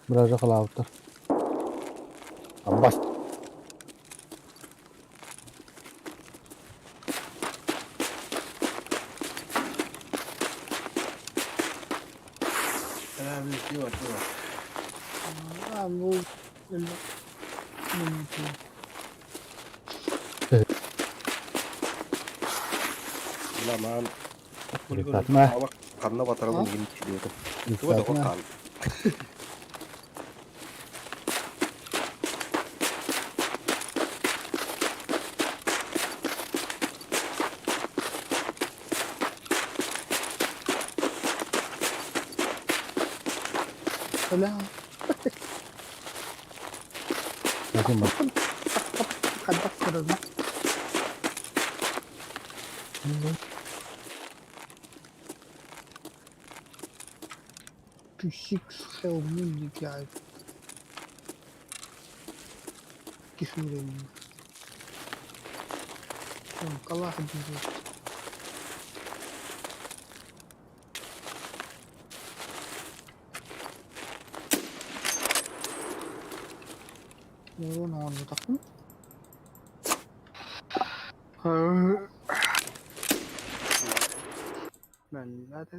Быраажа халаабыттар. Аббас. Ээ, билбэт дуо. А, бу өлө. Ламаан. Рекатма. Ханна батарабын игин диэтим. Туга да Рекатма. хаал. Бля, Bakın bak. хайдах көрөбүн. Пүсик схелмунник я. Кишурин. Калах бежит. Уон оонньотохпун. Бэллээтэ.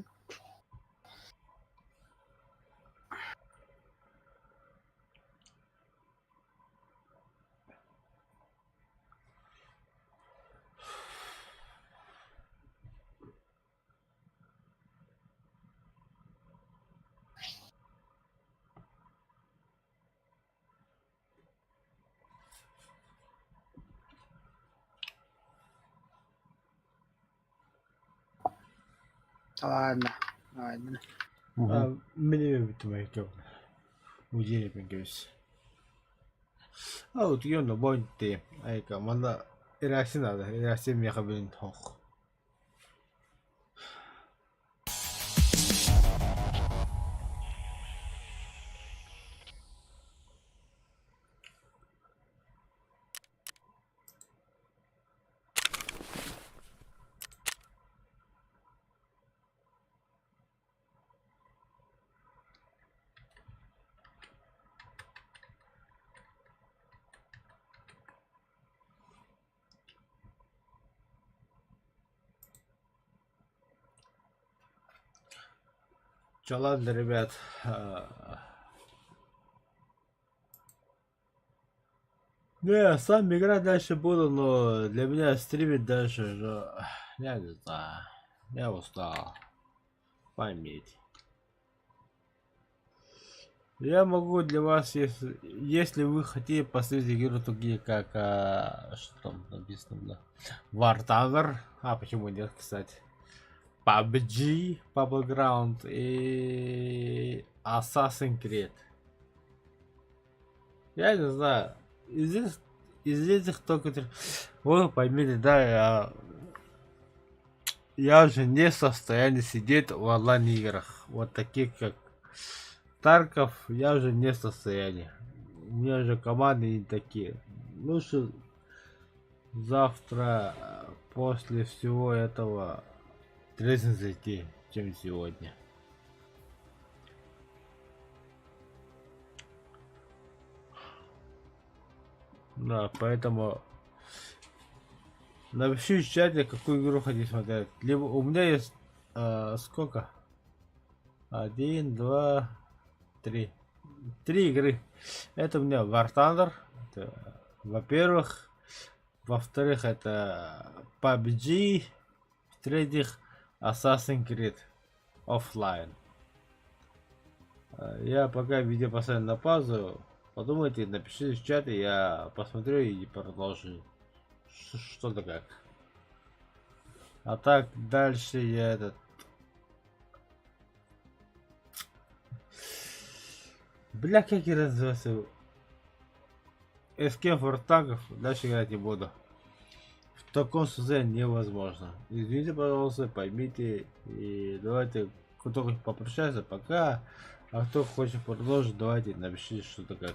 Ладно. Ладно. Мине бүтүмэй Музей кэбис. Аутион vointti. Eikä manna eräs sinä, eräs mikä hoh. Чё, ладно, ребят. Не, сам играть дальше буду, но для меня стримить дальше уже... Я не знаю. Я устал. Поймите. Я могу для вас, если вы хотите посмотреть игры такие, как... что там написано, да? War Thunder. А, почему нет, кстати. PUBG, Battleground и Assassin's Creed. Я не знаю. Из этих только три. Вы поймите, да, я уже не в состоянии сидеть в онлайн-играх. Вот таких, как Тарков, я уже не в состоянии. У меня уже команды не такие. Лучше завтра после всего этого трезвым зайти, чем сегодня. Да, поэтому напиши в чате, какую игру хотите смотреть. Либо у меня есть сколько? Один, два, три. Три игры. Это у меня War Thunder. Это, во-первых. Во-вторых, это PUBG. В-третьих, Assassin's Creed Offline. Я пока видео поставлю на паузу. Подумайте, напишите в чате, я посмотрю и продолжу. Что-то как. А так, дальше я этот... Бля, как я называется? Escape from Tarkov дальше играть не буду. В таком состоянии невозможно. Извините, пожалуйста, поймите. И давайте, кто хочет попрощаться, пока. А кто хочет продолжить, давайте напишите что-то как.